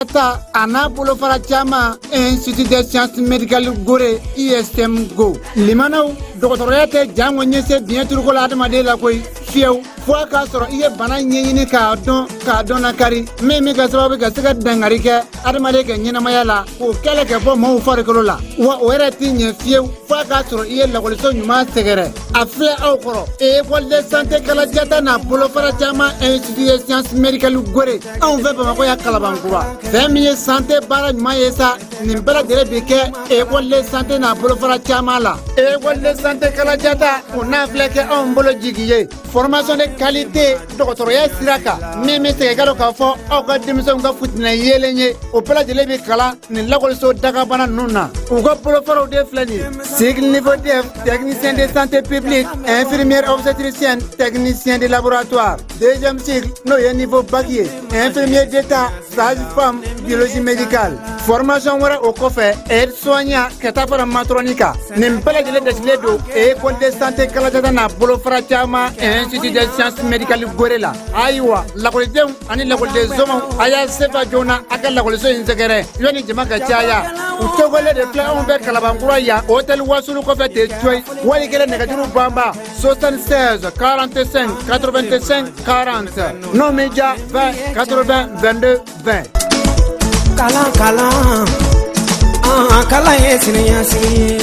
Ta a n'a bolofara caman Institut des sciences médicales Gore ISM Go limanaw dɔgɔtɔrɔya tɛ jango ɲɛse biɲɛ turuko la adamaden la koyi fiyewu fo a k'a sɔrɔ i ye bana ɲɛɲini k'a dɔn k'a dɔn nakari min bɛ kɛ sababu ka se ka dankari kɛ adamaden ka ɲɛnamaya la k'o kɛlɛ kɛ bɔ maaw farikolo la wa o yɛrɛ tɛ ɲɛ fiyewu fo a k'a sɔrɔ i ye lakɔliso ɲuman sɛgɛrɛ a filɛ aw kɔrɔ école de santé Kalajata n'a bolofara caman Institut des sciences médicales Gore anw fɛ Bamakɔ yan Kalabankura fɛn min ye santé baara ɲuman ye sa nin bɛɛ lajɛlen bi kɛ école de santé n'a bolofara caman la école de santé Kalajata o n'a filɛ kɛ anw bolo jigi ye formation de qualité dɔgɔtɔrɔya sira kan min bɛ segin ka dɔn k'a fɔ aw ka denmisɛnw ka futinɛ yeelen ye o bɛɛ lajɛlen bɛ kalan nin lakɔliso dagabana ninnu na u ka bolofaraw de filɛ nin ye cycle niveau DEF technicien de santé publique infirmière obstétricienne technicien de laboratoire deuxième cycle n'o ye niveau bac ye infirmier d'état sage-femme biologie médicale formation wɛrɛ o kɔfɛ aide soignant ka taa fara matrɔni kan nin bɛɛ lajɛlen dasilen don école de santé Kalajata n'a bolofara caman institut des sciences médicales Gore la ayiwa lakɔlidenw ani lakɔliden somaw a y'a sefa joona a ka lakɔliso in sɛgɛrɛ yanni jama ka caya u tɔgɔlen de filɛ anw fɛ Kalabankura yan hôtel Wasulu kɔfɛ ten coyi wali kelen nɛgɛjuru banba 76 45 85 40 n'o m'i diya 20 80 22 20. Kalan kalan an kalan ye siniɲɛsigi ye.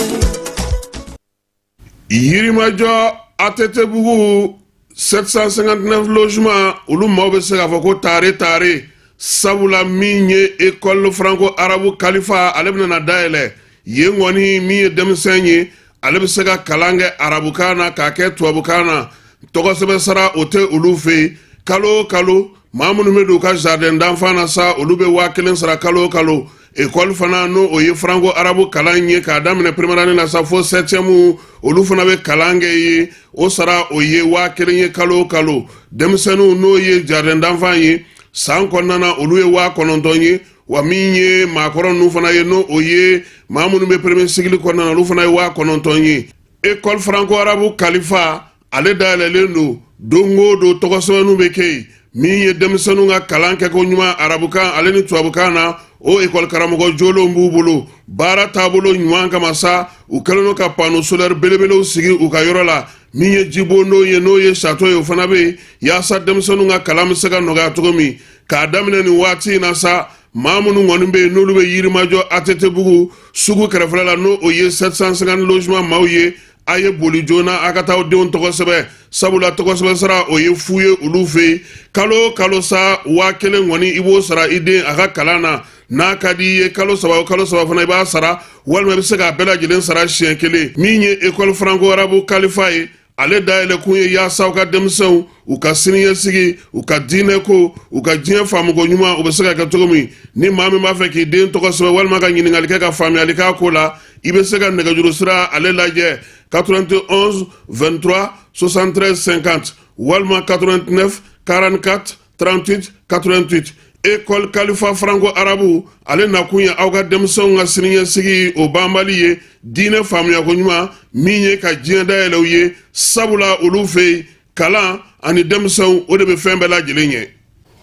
Yirimajɔ ATT-bugu 759 logement olu maaw bɛ se k'a fɔ ko tare tare sabula min ye école franco arabe kalifa ale bɛna na dayɛlɛ yen kɔni min ye denmisɛn ye ale bɛ se ka kalan kɛ arabukan na k'a kɛ tubabukan na tɔgɔsɛbɛn sara o tɛ olu fɛ yen kalo o kalo maa minnu bɛ don u ka jardin d'enfant na sa olu bɛ 1000 sara kalo o kalo ekɔli fana n'o o ye franco arabu kalan ye k'a daminɛ première année na sa fo septième olu fana bɛ kalan kɛ yen o sara o ye 1000 ye kalo o kalo denmisɛnninw n'o ye jardin d'enfant ye san kɔnɔna na olu ye 9000 ye wa min ye maakɔrɔ ninnu fana ye n'o o ye maa minnu bɛ premier cycle kɔnɔna na olu fana ye 9000 ye école franco arabu kalifa ale dayɛlɛlen don don o don tɔgɔsɛbɛnninw bɛ kɛ yen min ye denmisɛnninw ka kalan kɛko ɲuman arabukan ale ni tubabukan na o ekɔli karamɔgɔ jolenw b'u bolo baara taabolo ɲuman kama sa u kɛlen don ka panneau solaire belebelew sigi u ka yɔrɔ la min ye jibondon ye n'o ye château ye o fana bɛ yen yaasa denmisɛnninw ka kalan bɛ se ka nɔgɔya cogo min k'a daminɛ nin waati in na sa maa minnu kɔni bɛ yen n'olu bɛ yirimajɔ ATT-bugu sugu kɛrɛfɛla la n'o o ye 750 logement maaw ye a ye boli joona a ka taa aw denw tɔgɔ sɛbɛn sabula tɔgɔ sɛbɛn sara o ye fu ye olu fɛ yen kalo o kalo sa 1000 kɔni i b'o sara i den a ka kalan na n'a ka di i ye kalo saba o kalo saba fana i b'a sara walima i bɛ se k'a bɛɛ lajɛlen sara siɲɛ kelen min ye école franco arabu kalifa ye ale dayɛlɛkun ye yaasa u ka denmisɛnw u ka siniɲɛsigi u ka diinɛko u ka diɲɛ faamuko ɲuman u bɛ se ka kɛ cogo min ni maa min b'a fɛ k'i den tɔgɔ sɛbɛn walima ka ɲininkali kɛ ka faamuyali k'a ko la i bɛ se ka nɛgɛjuru sira ale lajɛ 91 23 73 50 walima 89 44 38 88 école kalifa franco arabu ale nakun ye aw ka denmisɛnw ka siniɲɛsigi o banbali ye diinɛ faamuyako ɲuman min ye ka diɲɛ dayɛlɛ u ye sabula olu fɛ yen kalan ani denmisɛnw o de bɛ fɛn bɛɛ lajɛlen ɲɛ.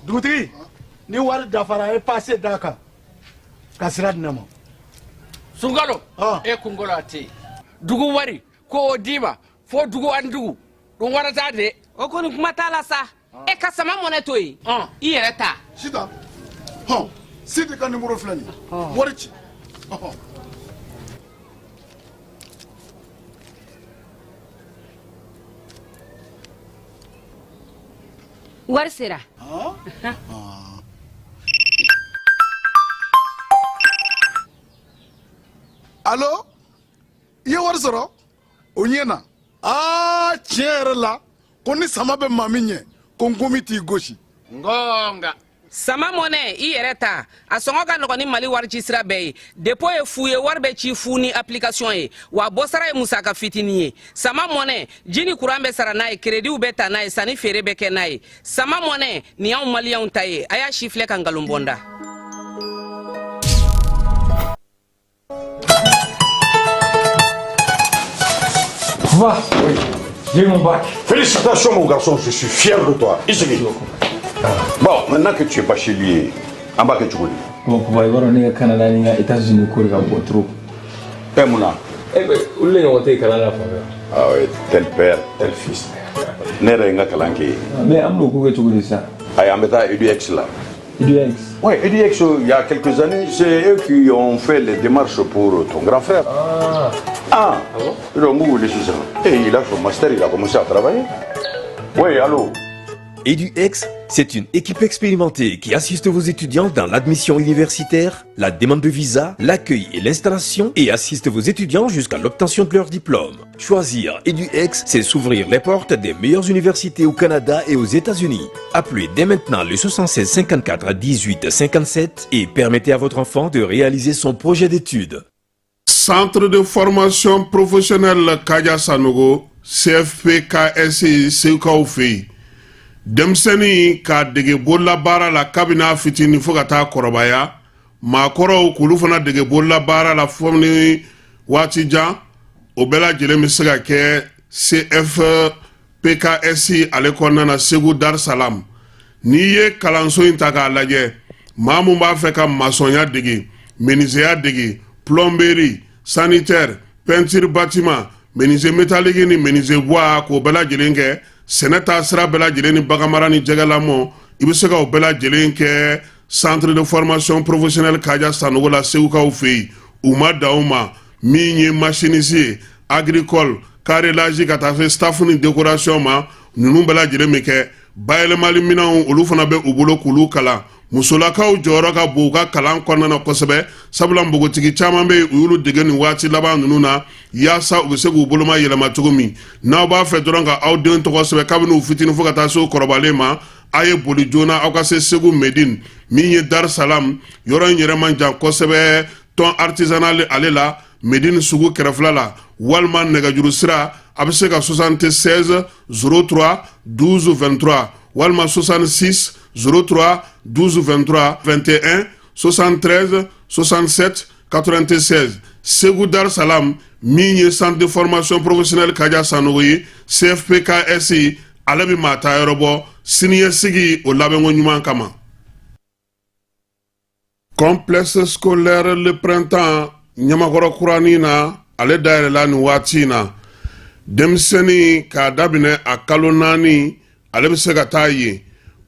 Dugutigi ni wari dafara a ye pase d'a kan ka sira di ne ma. Sunkalo e kunkolo a tɛ yen dugu wari ko o d'i ma fo dugu ani dugu ɗum warata de. O kɔni kuma t'a la sa e ka sama mɔnɛ to yen i yɛrɛ ta. Sitan hɔn Sidi ka nimoro filɛ nin ye wari ci. Wari sera. Alo i ye wari sɔrɔ o ɲɛ na aa tiɲɛ yɛrɛ la ko ni sama bɛ maa min ɲɛ ko nkomi t'i gosi. Ngonga. Sama mɔnɛ i yɛrɛ ta a sɔngɔ ka nɔgɔn ni Mali wari ci sira bɛɛ ye dépôt ye fu ye wari bɛ ci fu ni application ye wa bɔsara ye musaka fitinin ye sama mɔnɛ ji ni kuran bɛ sara n'a ye kerediw bɛ ta n'a ye sanni feere bɛ kɛ n'a ye sama mɔnɛ nin y'anw maliyɛnw ta ye a y'a si filɛ ka nkalon bɔ n da. Va. Oui. J'ai eu mon bac. Félicitations mon garçon, je suis fier de toi. Isigi. Bon, maintenant que tu es bachelier, an b'a kɛ cogo di? Bon papa, i b'a dɔn ne ka Canada ni n ka États-Unis ko de ka bon trop. Ɛ, mun na? Eh ben, olu de ɲɔgɔn tɛ yen kalan na fan fɛ. Ah ouais, tel père, tel fils. Ne yɛrɛ ye n ka kalan kɛ yen. Mais an bɛn'o ko kɛ cogo di sisan? Ayi, an bɛ taa EduX la. EduX? Oui, EduX, il y a quelques années, c'est eux qui ont fait les démarches pour ton grand frère. Ah. Ah, ah bon? Donc, où est? Et il a son master, il a commencé à travailler. Oui, allô? EduX, c'est une équipe expérimentée qui assiste vos étudiants dans l'admission universitaire, la demande de visa, l'accueil et l'installation et assiste vos étudiants jusqu'à l'obtention de leur diplôme. Choisir EduX, c'est s'ouvrir les portes des meilleures universités au Canada et aux États-Unis. Appelez dès maintenant le 76 54 18 57 et permettez à votre enfant de réaliser son projet d'études. Centre de formation professionnelle Kaja Sanogo, CFPKS, Segukaw fɛ yen, denmisɛnnin k'a dege bololabaara la kabini a fitinin fo ka taa kɔrɔbaya, maakɔrɔw k'olu fana dege bololabaara la fo ni waati jan, o bɛɛ lajɛlen bɛ se ka kɛ CFPKS ale kɔnɔna na Segu Dar Salam. N'i ye kalanso in ta k'a lajɛ, maa mun b'a fɛ ka masɔnya dege, menuisier dege, plomberie, sanitaire, peinture bâtiment, menuisier métallique ni menuisier bois, k'o bɛɛ lajɛlen kɛ, sɛnɛ taa sira bɛɛ lajɛlen ni baganmara ni jɛgɛlamɔ, i bɛ se ka o bɛɛ lajɛlen kɛ centre de formation professionnelle Kaja Sanogo la Segukaw fɛ yen. U ma dan o ma, min ye machiniste ye, agricole, carrelage, ka taa se staff ni décoration ma, ninnu bɛɛ lajɛlen bɛ kɛ. Bayɛlɛmali minɛnw, olu fana bɛ u bolo k'olu kalan. Musolakaw jɔyɔrɔ ka bon u ka kalan kɔnɔna na kosɛbɛ, sabula npogotigi caman bɛ yen, u y'olu dege nin waati laban ninnu na yaasa u bɛ se k'u boloma yɛlɛma cogo min. N'aw b'a fɛ dɔrɔn ka aw den tɔgɔ sɛbɛn kabini u fitinin fo ka taa se u kɔrɔbalen ma, a ye boli joona aw ka se Segu Medine, min ye Dar Salam yɔrɔ in yɛrɛ man jan kosɛbɛ, tɔn artisanal ale la, Medine sugu kɛrɛfɛla la, walima nɛgɛjuru sira, a bɛ se ka 76 03 12 23 walima 66 03 12 23 21 73 67 96. Segu Dar Salam, min ye centre de formation professionnelle Kaja Sanogo ye, CFPKS, ale bɛ maa ta yɔrɔ bɔ siniɲɛsigi o labɛnko ɲuman kama. Complexe scolaire Le Printemps Ɲamakɔrɔ kuranin na, ale dayɛlɛla nin waati in na. Denmisɛnnin k'a daminɛ a kalo 4, ale bɛ se ka taa yen.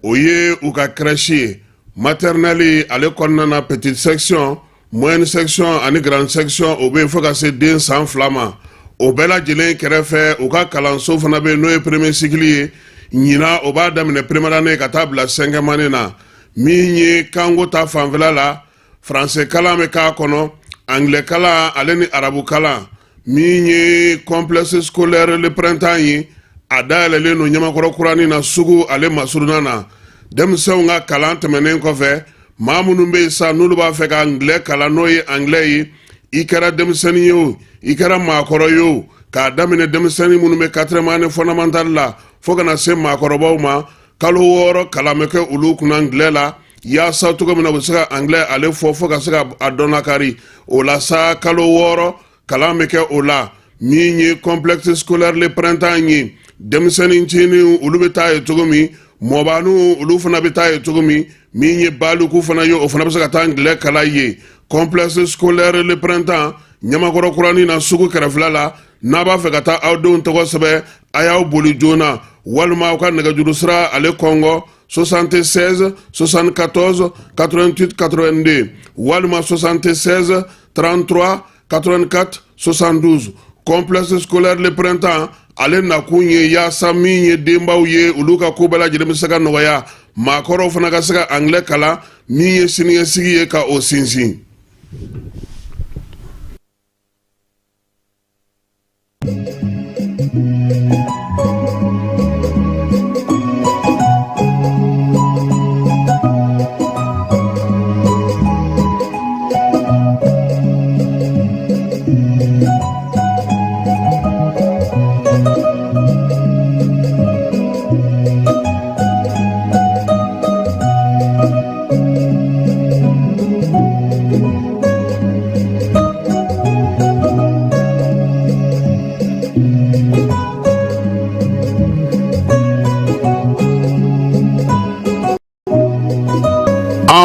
O ye u ka crèche ye. Maternelle ale kɔnɔna na, petite section, moyenne section ani grande section, o bɛ yen fo ka se den san 2 ma. O bɛɛ lajɛlen kɛrɛfɛ, u ka kalanso fana bɛ yen, n'o ye premier cycle ye. Ɲinan, o b'a daminɛ première année ka taa bila cinquième année na. Min ye kanko ta fanfɛla la, français kalan bɛ k'a kɔnɔ, anglais kalan ale ni arabu kalan. Min ye complexe scolaire Le Printemps ye, a dayɛlɛlen don Ɲamakɔrɔ kuranin na, sugu ale masurunna na. Denmisɛnw ka kalan tɛmɛnen kɔfɛ, maa minnu bɛ yen sa, n'olu b'a fɛ ka anglais kalan, n'o ye anglais ye, i kɛra denmisɛnnin ye o, i kɛra maakɔrɔ ye o, k'a daminɛ denmisɛnnin minnu bɛ quatrième année fondamentale la fo ka na se maakɔrɔbaw ma, kalo 6 kalan bɛ kɛ olu kunna anglais la, yaasa cogo min na u bɛ se ka anglais ale fɔ fo ka se ka a dɔn lakari o la sa. Kalo 6 kalan bɛ kɛ o la. Min ye complexe scolaire Le Printemps ye, denmisɛnnin ncinin olu bɛ taa ye cogo min, mɔbaniw olu fana bɛ taa ye cogo min, min ye baliku fana ye, o fana bɛ se ka taa anglais kalan ye. Complexe scolaire Le Printemps Ɲamakɔrɔ kuranin na, sugu kɛrɛfɛla la. N'a b'a fɛ ka taa aw denw tɔgɔ sɛbɛn, a y'aw boli joona walima aw ka nɛgɛjuru sira ale kɔngɔ 76 74 88 82 walima 76 33 84 72. Complexe scolaire Le Printemps ale nakun ye yaasa min ye denbaw ye, olu ka ko bɛɛ lajɛlen bɛ se ka nɔgɔya, maakɔrɔw fana ka se ka anglais kalan, min ye siniɲɛsigi ye ka o sinsin.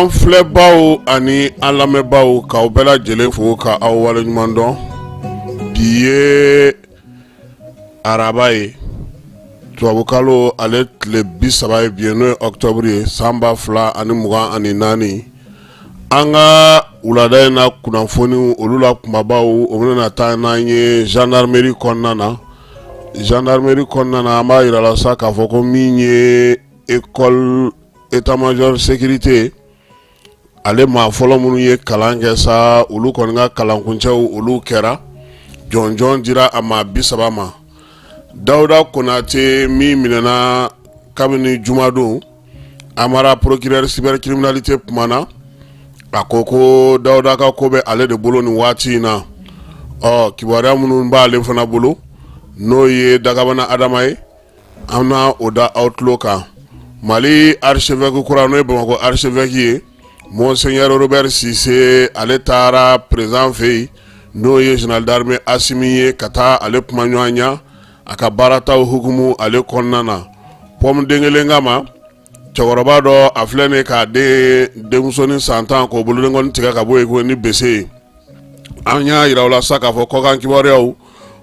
An filɛbaw ani an lamɛnbaaw, k'aw bɛɛ lajɛlen fo ka aw waleɲuman dɔn. Bi ye araba ye, tubabukalo ale tile 30 ye bi ye, n'o ye octobre ye, san 2024. An ka wulada in na kunnafoniw, olu la kunbabaw, o bɛna taa n'an ye gendarmerie kɔnɔna na. Gendarmerie kɔnɔna na, an b'a jira la sa k'a fɔ ko min ye école état major sécurité, ale maa fɔlɔ minnu ye kalan kɛ sa, olu kɔni ka kalankuncɛw olu kɛra, jɔnjɔn dira a maa 30 ma. Dawuda Konate min minɛna kabini jumadon, Amara, procureur cybercriminalité kumana, a ko ko Dawuda ka ko bɛ ale de bolo nin waati in na. Ɔ kibaruya minnu b'ale fana bolo, n'o ye Dagabana Adama ye, an na o da aw tulo kan. Mali archevêque kura, n'o ye Bamakɔ archevêque ye, Monseigneur Robert Sise, ale taara président fɛ yen, n'o ye général d'armée Asimi ye, ka taa ale kuma ɲɔgɔn ɲa a ka baarataw hukumu ale kɔnɔna na. Pɔmu den kelen kama, cɛkɔrɔba dɔ a filɛ nin k'a den denmusonin san 10 k'o bolodenkɔni tigɛ ka bɔ yen ko ni bese ye. An y'a jira aw la sa k'a fɔ kɔkan kibaruyaw,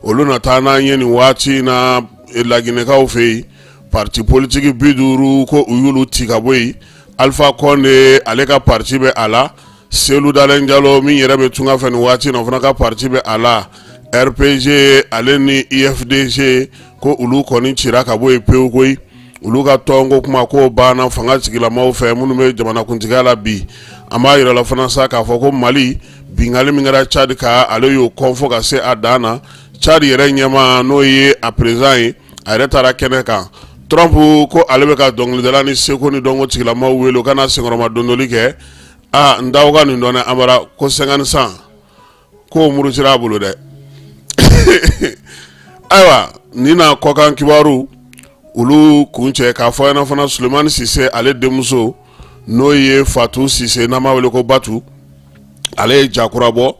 olu na taa n'an ye nin waati in na Laginɛkaw fɛ yen. Parti politique 50, ko u y'olu ci ka bɔ yen. Alpha Condé, ale ka parti bɛ a la. Selu Dalen Jalo min yɛrɛ bɛ tunga fɛ nin waati na, o fana ka parti bɛ a la. RPG ale ni UFDG, ko olu kɔni cira ka bɔ yen pewu koyi. Olu ka tɔnko kuma ko banna fanga sigilamaw fɛ minnu bɛ jamanakuntigiya la bi. An b'a jira la fana sa k'a fɔ ko Mali binkanni min kɛra Tchad kan, ale y'o kɔn fo ka se a dan na. Tchad yɛrɛ ɲɛmaa, n'o ye a président ye, a yɛrɛ taara kɛnɛ kan. Trump ko ale bɛ ka dɔnkilidala ni seko ni dɔnko tigilamaw wele u ka na senkɔrɔma dondoli kɛ. Aa, n t'aw ka nin dɔn dɛ, Amara ko 50 cent k'o murutira a bolo dɛ. Ayiwa, nin na kɔkan kibaru olu kuncɛ k'a fɔ ɲɛna fana, Sulemani Sise ale denmuso, n'o ye Fatu Sise, n'an b'a wele ko Batu, ale ye ja kura bɔ.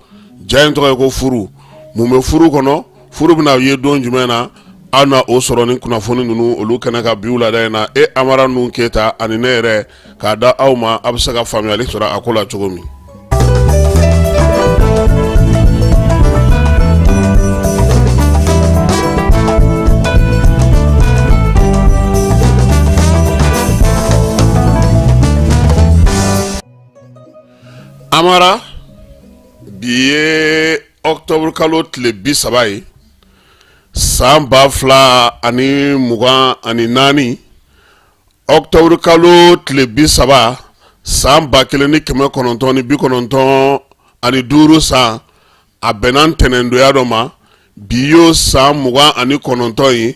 Ja in tɔgɔ ye ko Furu. Mun bɛ furu kɔnɔ? Furu bɛna ye don jumɛn na? Aw na o sɔrɔ ni kunnafoni ninnu olu kɛnɛ kan bi wulada in na. E Amara ninnu Keyita ani ne yɛrɛ k'a da aw ma, a bɛ se ka faamuyali sɔrɔ a ko la cogo min. Amara, bi ye octobre kalo tile 30 ye, san 2024. Octobre kalo tile 30, san 1995 san, a bɛnna ntɛnɛndonya dɔ ma. Bi y'o san 29 ye.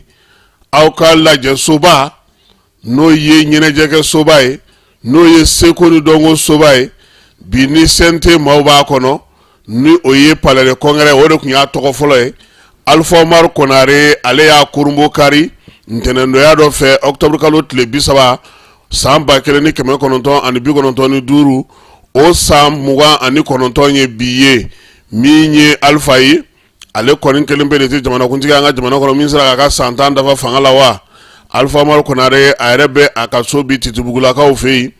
Aw ka lajɛsoba, n'o ye ɲɛnajɛkɛ soba ye, n'o ye seko ni dɔnko soba ye, bi ni CNT maaw b'a kɔnɔ, ni o ye palais de congrès, o de tun y'a tɔgɔ fɔlɔ ye. Alpha Umaru Konare, ale y'a kurunbon kari ntɛnɛndonya dɔ fɛ, octobre kalo tile 30, san 1995. O san 29 ye bi ye. Min ye Alpha ye, ale kɔni kelen pe de tɛ jamanakuntigi an ka jamana kɔnɔ min sera k'a ka san 10 dafa fanga la wa. Alpha Umaru Konare, a yɛrɛ bɛ a ka so bi Titibugulakaw fɛ yen.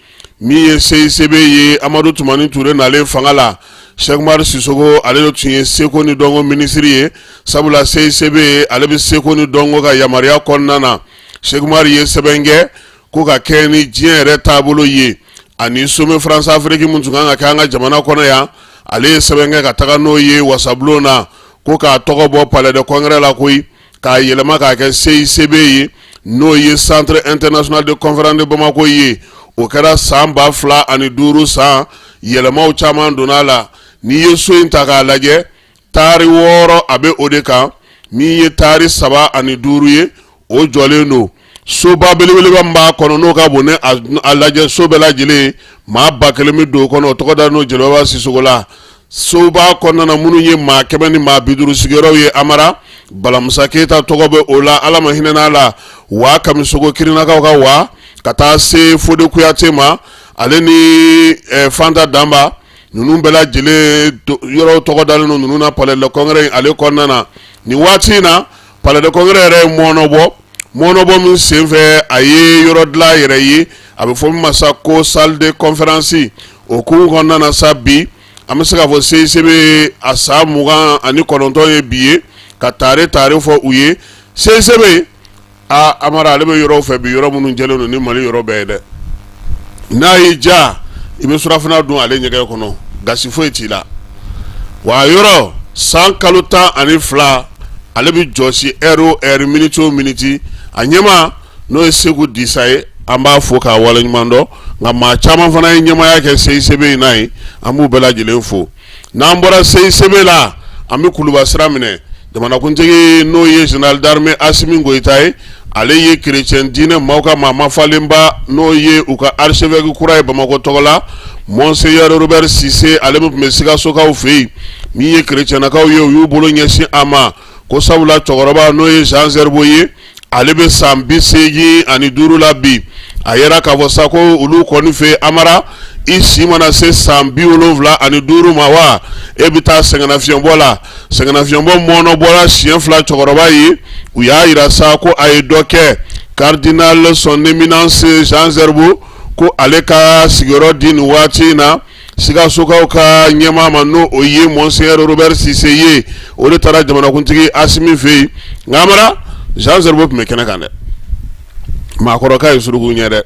Min ye CICB ye, Amadu Tumani Ture nalen fanga la, Sɛki Umaru Sisoko, ale de tun ye seko ni dɔnko minisiri ye, sabula CICB ale bɛ seko ni dɔnko ka yamaruya kɔnɔna na. Sɛki Umaru ye sɛbɛn kɛ ko ka kɛ ni diɲɛ yɛrɛ taabolo ye ani sommet France Afrique min tun kan ka kɛ an ka jamana kɔnɔ yan, ale ye sɛbɛn kɛ ka taga n'o ye wasabulon na, ko k'a tɔgɔ bɔ palais de congrès la koyi, k'a yɛlɛma k'a kɛ CICB ye, n'o ye Centre international de conférence de Bamako ye. O kɛra san 2005 san. Yɛlɛmaw caman donna a la. N'i ye so in ta k'a lajɛ, taari 6 a bɛ o de kan. Min ye taari 3 ani 5 ye, o jɔlen don. Soba belebeleba min b'a kɔnɔ, n'o ka bon ni a lajɛ so bɛɛ lajɛlen ye, maa 1000 bɛ don o kɔnɔ, o tɔgɔ da n'o Jeliba Sisoko la. Soba kɔnɔna na, minnu ye maa 100 ni maa 50 sigiyɔrɔw ye, Amara, Balamusa Keyita tɔgɔ bɛ o la, Ala ma hinɛ n'a la, wa Kamisogo Kirinakaw ka wa ka taa se Fode Kuyate ma, ale ni Fanta Danba ninnu bɛɛ lajɛlen yɔrɔw tɔgɔ dalen don ninnu na palais de congrès ale kɔnɔna na. Nin waati in na, palais de congrès yɛrɛ ye mɔnɔ bɔ. Mɔnɔbɔ min senfɛ a ye yɔrɔ dilan a yɛrɛ ye, a bɛ fɔ min ma sa ko salle de conférence. O hukumu kɔnɔna na sa, bi an bɛ se k'a fɔ CICB a san 29 ye bi ye, ka tare tare fɔ u ye. CICB aa, Amara, ale bɛ yɔrɔw fɛ bi, yɔrɔ minnu jɛlen don ni Mali yɔrɔ bɛɛ ye dɛ. N'a y'i ja, i bɛ surafana dun ale ɲɛgɛn kɔnɔ, gasi foyi t'i la. Wa yɔrɔ san kalo 12, ale bɛ jɔsi heure o heure, minute o minute. A ɲɛmaa, n'o ye Segu Disa ye, an b'a fo k'a waleɲuman dɔn. Nka maa caman fana ye ɲɛmaaya kɛ CICB in n'a ye, an b'u bɛɛ lajɛlen fo. N'an bɔra CICB la, an bɛ Kuluba sira minɛ. Jamanakuntigi, n'o ye général d'armée Asimi Goyita ye, ale ye kerecɛn diinɛ maaw ka maa mafalenba, n'o ye u ka archevêque kura ye Bamakɔ tɔgɔ la, monseigneur Robert Sise, ale min tun bɛ Sikasokaw fɛ yen. Min ye kerecɛnnakaw ye, u y'u bolo ɲɛsin a ma ko sabula cɛkɔrɔba, n'o ye Jean Zerbo ye, ale bɛ san 85 la bi. A yɛrɛ k'a fɔ sa ko olu kɔni fɛ, Amara, i si mana se san 75 ma, wa e bɛ taa sɛgɛnnafiɲɛbɔ la. Sɛgɛnnafiɲɛbɔ mɔnɔ bɔra siɲɛ fila cɛkɔrɔba ye. U y'a jira sa ko a ye dɔ kɛ. Cardinal son éminence Jean Zerbo ko ale ka sigiyɔrɔ di nin waati in na Sikasokaw ka ɲɛmaa ma, n'o o ye monseigneur Robert Sise ye, o de taara jamanakuntigi Asimi fɛ yen. Nka Amara, Jean Zerbo tun bɛ kɛnɛ kan dɛ. Maakɔrɔka ye suruku ɲɛ dɛ.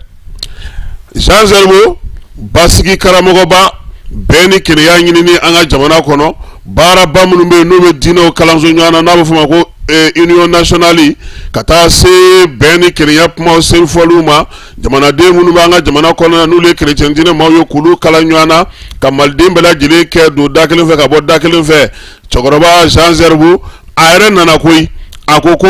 Jean Zerbo, basigi karamɔgɔba, bɛn ni kelenya ɲinini an ka jamana kɔnɔ, baaraba minnu bɛ yen n'o bɛ diinɛw kalanso ɲɔgɔn na, n'a bɛ fɔ o ma ko union nationale, ka taa se bɛn ni kelenya kumaw senfɔliw ma, jamanaden minnu b'an ka jamana kɔnɔna na, n'olu ye kerecɛn diinɛ maaw ye, k'olu kala ɲɔgɔn na, ka maliden bɛɛ lajɛlen kɛ don da kelen fɛ ka bɔ da kelen fɛ. Cɛkɔrɔba Jean Zerbo, a yɛrɛ nana koyi. A ko ko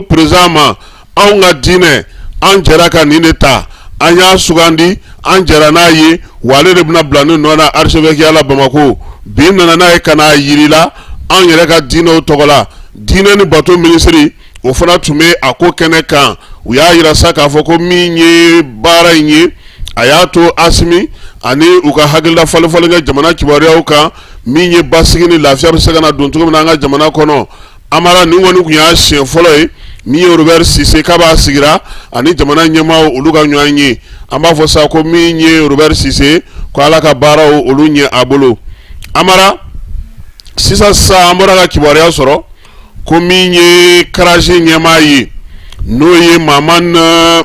président ma, anw ka diinɛ, an jɛra ka nin de ta, an y'a sugandi, an jɛra n'a ye, wa ale de bɛna bila ne nɔ na archevêque la Bamakɔ. Bi nana n'a ye ka n'a yir'i la anw yɛrɛ ka diinɛw tɔgɔ la. Diinɛ ni bato minisiri, o fana tun bɛ a ko kɛnɛ kan. U y'a jira sa k'a fɔ ko min ye baara in ye, a y'a to Asimi ani u ka hakilila falenfalen kɛ jamana kibaruyaw kan, min ye basigi ni lafiya bɛ se ka na don cogo min na an ka jamana kɔnɔ. Amara, nin kɔni tun y'a siɲɛ fɔlɔ ye min ye Robert Sise k'a b'a sigira ani jamana ɲɛmaaw olu ka ɲɔgɔn ye. An b'a fɔ sa ko min ye Robert Sise, ko Ala ka baaraw olu ɲɛ a bolo. Amara, sisan sisan an bɔra ka kibaruya sɔrɔ ko min ye CRAJ ɲɛmaa ye, n'o ye Mahamani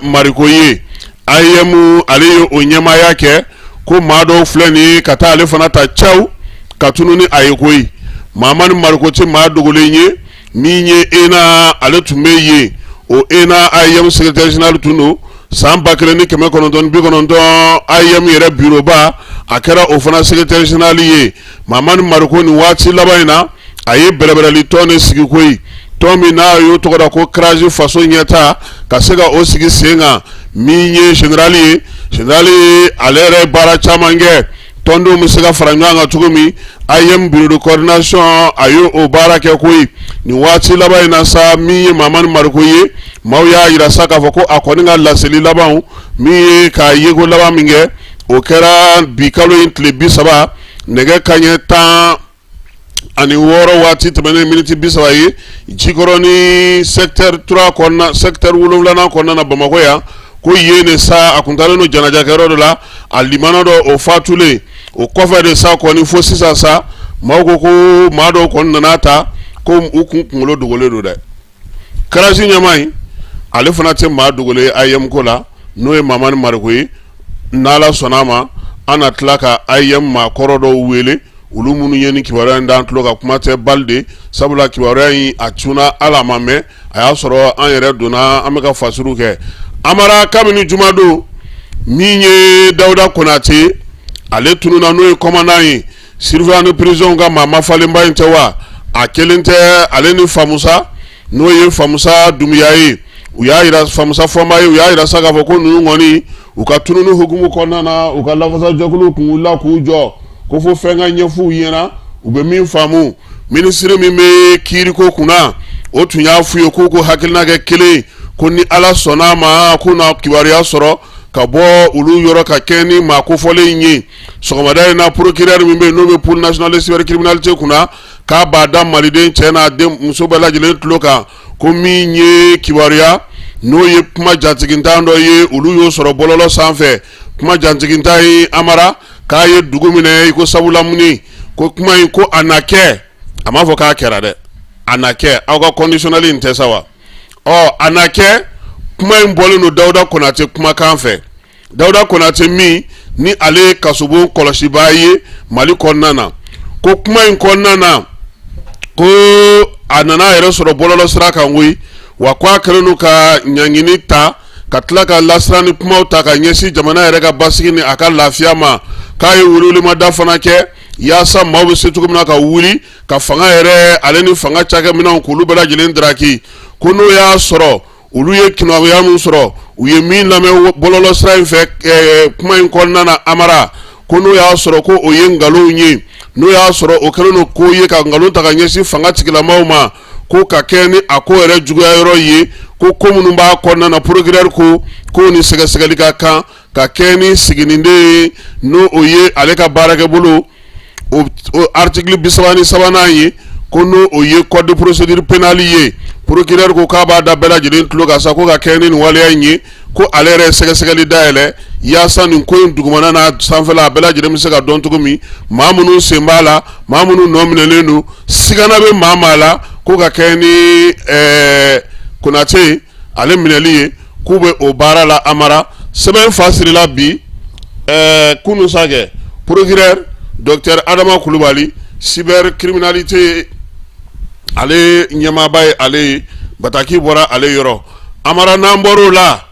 Mariko ye, AEEM, ale ye o ɲɛmaaya kɛ, ko maa dɔw filɛ nin ye ka taa ale fana ta caw ka tunu ni a ye koyi. Mahamani Mariko tɛ maa dogolen ye. Min ye ENA, ale tun bɛ yen, o ENA AEEM secrétaire général tun don san 1990. AEEM yɛrɛ bureauba, a kɛra o fana secrétaire général ye. Mahamani Mariko, nin waati laban in na, a ye bɛrɛbɛrɛli tɔn de sigi koyi, tɔn min n'a y'o tɔgɔ da ko CRAJ faso ɲɛta, ka se ka o sigi sen kan. Min ye général ye, général ale yɛrɛ ye baara caman kɛ tɔndenw bɛ se ka fara ɲɔgɔn kan cogo min. AEEM bureau de coordination, a ye o baara kɛ koyi. Nin waati laban in na sa, min ye Mahamani Mariko ye, maaw y'a jira sa k'a fɔ ko a kɔni ka laseli labanw, min ye k'a yeko laban min kɛ, o kɛra bi kalo in tile 30, nɛgɛ kanɲɛ 16 waati tɛmɛnen miniti 30 ye, Jikɔrɔni secteur 3 kɔnɔna, secteur wolonwulanan kɔnɔna na, Bamakɔ yan, ko yen de sa a kun taalen don janajakɛyɔrɔ dɔ la, a limana dɔ o fatulen. O kɔfɛ de sa kɔni, fo sisan sa, maaw ko ko maa dɔw kɔni nana ta ko u kun kunkolo dogolen don dɛ. CRAJ ɲɛmaa in, ale fana tɛ maa dogolen ye AEEM ko la, n'o ye Mahamani Mariko ye. N'Ala sɔnna a ma, an na tila ka AEEM maakɔrɔ dɔw wele, olu minnu ye nin kibaruya in d'an tulo kan. Kuma tɛ Balde, sabula kibaruya in a cunna, ala ma mɛn, a y'a sɔrɔ an yɛrɛ donna, an bɛ ka fasiriw kɛ. Amara, kabini jumadon, min ye Dawuda Konate, ale tununna, n'o ye commandant ye, surveillant de prison ka maa mafalenba in tɛ wa? A kelen tɛ, ale ni Famusa, n'o ye Famusa Dunbiya ye, u y'a yira, Famusa Fɔnba ye, u y'a yira sa k'a fɔ ko ninnu kɔni, u ka tununi hukumu kɔnɔna na, u ka lafasajɛkulu kun wulila k'u jɔ ko fo fɛn ka ɲɛf'u ɲɛna, u bɛ min faamu. Minisiri min bɛ kiiriko kunna, o tun y'a f'u ye k'u ko hakilina kɛ kelen, ko ni Ala sɔnna a ma, k'u na kibaruya sɔrɔ ka bɔ olu yɔrɔ ka kɛ ni maa kofɔlen in ye. Sɔgɔmada in na, procureur min bɛ yen, n'o bɛ pôle national de cybercriminalité kunna, k'a b'a da maliden cɛ n'a den muso bɛɛ lajɛlen tulo kan ko min ye kibaruya N'o ye kuma jatigintan dɔ ye, olu y'o sɔrɔ bɔlɔlɔ sanfɛ. Kuma jatigintan ye, Amara, k'a ye dugu minɛ i ko sabulamuni. Ko kuma in ko a na kɛ, a m'a fɔ k'a kɛra dɛ, a na kɛ. Aw ka conditionnel in tɛ sa wa? Ɔ, a na kɛ. Kuma in bɔlen don Dawuda Konate kumakan fɛ. Dawuda Konate min ni ale ye kasobon kɔlɔsibaa ye Mali kɔnɔna na, ko kuma in kɔnɔna na, ko a nana a yɛrɛ sɔrɔ bɔlɔlɔ sira kan koyi. Wa ko a kɛlen don ka ɲangini ta ka tila ka lasiran ni kumaw ta ka ɲɛsin jamana yɛrɛ ka basigi ni a ka lafiya ma. K'a ye welewelemada fana kɛ yaasa maaw bɛ se cogo min na ka wuli ka fanga yɛrɛ ale ni fanga cakɛminɛnw k'olu bɛɛ lajɛlen daraki. Ko n'o y'a sɔrɔ olu ye kibaruya min sɔrɔ, u ye min lamɛn bɔlɔlɔ sira in fɛ kuma in kɔnɔna na, Amara, ko n'o y'a sɔrɔ ko o ye nkalonw ye, n'o y'a sɔrɔ o kɛlen don ko ye ka nkalon ta ka ɲɛsin fanga tigilamaw ma, ko ka kɛ ni a ko yɛrɛ juguya yɔrɔ ye, ko ko minnu b'a kɔnɔna na, procureur ko k'o ni sɛgɛsɛgɛli ka kan ka kɛ ni siginiden ye, n'o o ye ale ka baarakɛbolo o article 33nan ye, ko n'o o ye code de procédure pénale ye. Procureur ko k'a b'a da bɛɛ lajɛlen tulo kan sa, ko ka kɛ ni nin waleya in ye, ko ale yɛrɛ ye sɛgɛsɛgɛli dayɛlɛ yaasa nin ko in dugumana n'a sanfɛla a bɛɛ lajɛlen bɛ se ka dɔn cogo min, maa minnu sen b'a la, maa minnu nɔ minɛlen don, sigana bɛ maa maa la, ko ka kɛ ni Konate ale minɛli ye, k'u bɛ o baara la. Amara, sɛbɛn fa sirila bi kunun sa kɛ. Procureur docteur Adama Kulubali, cybercriminalité ale ɲɛmaaba ye, ale ye bataki bɔra ale yɔrɔ. Amara, n'an bɔr'o la,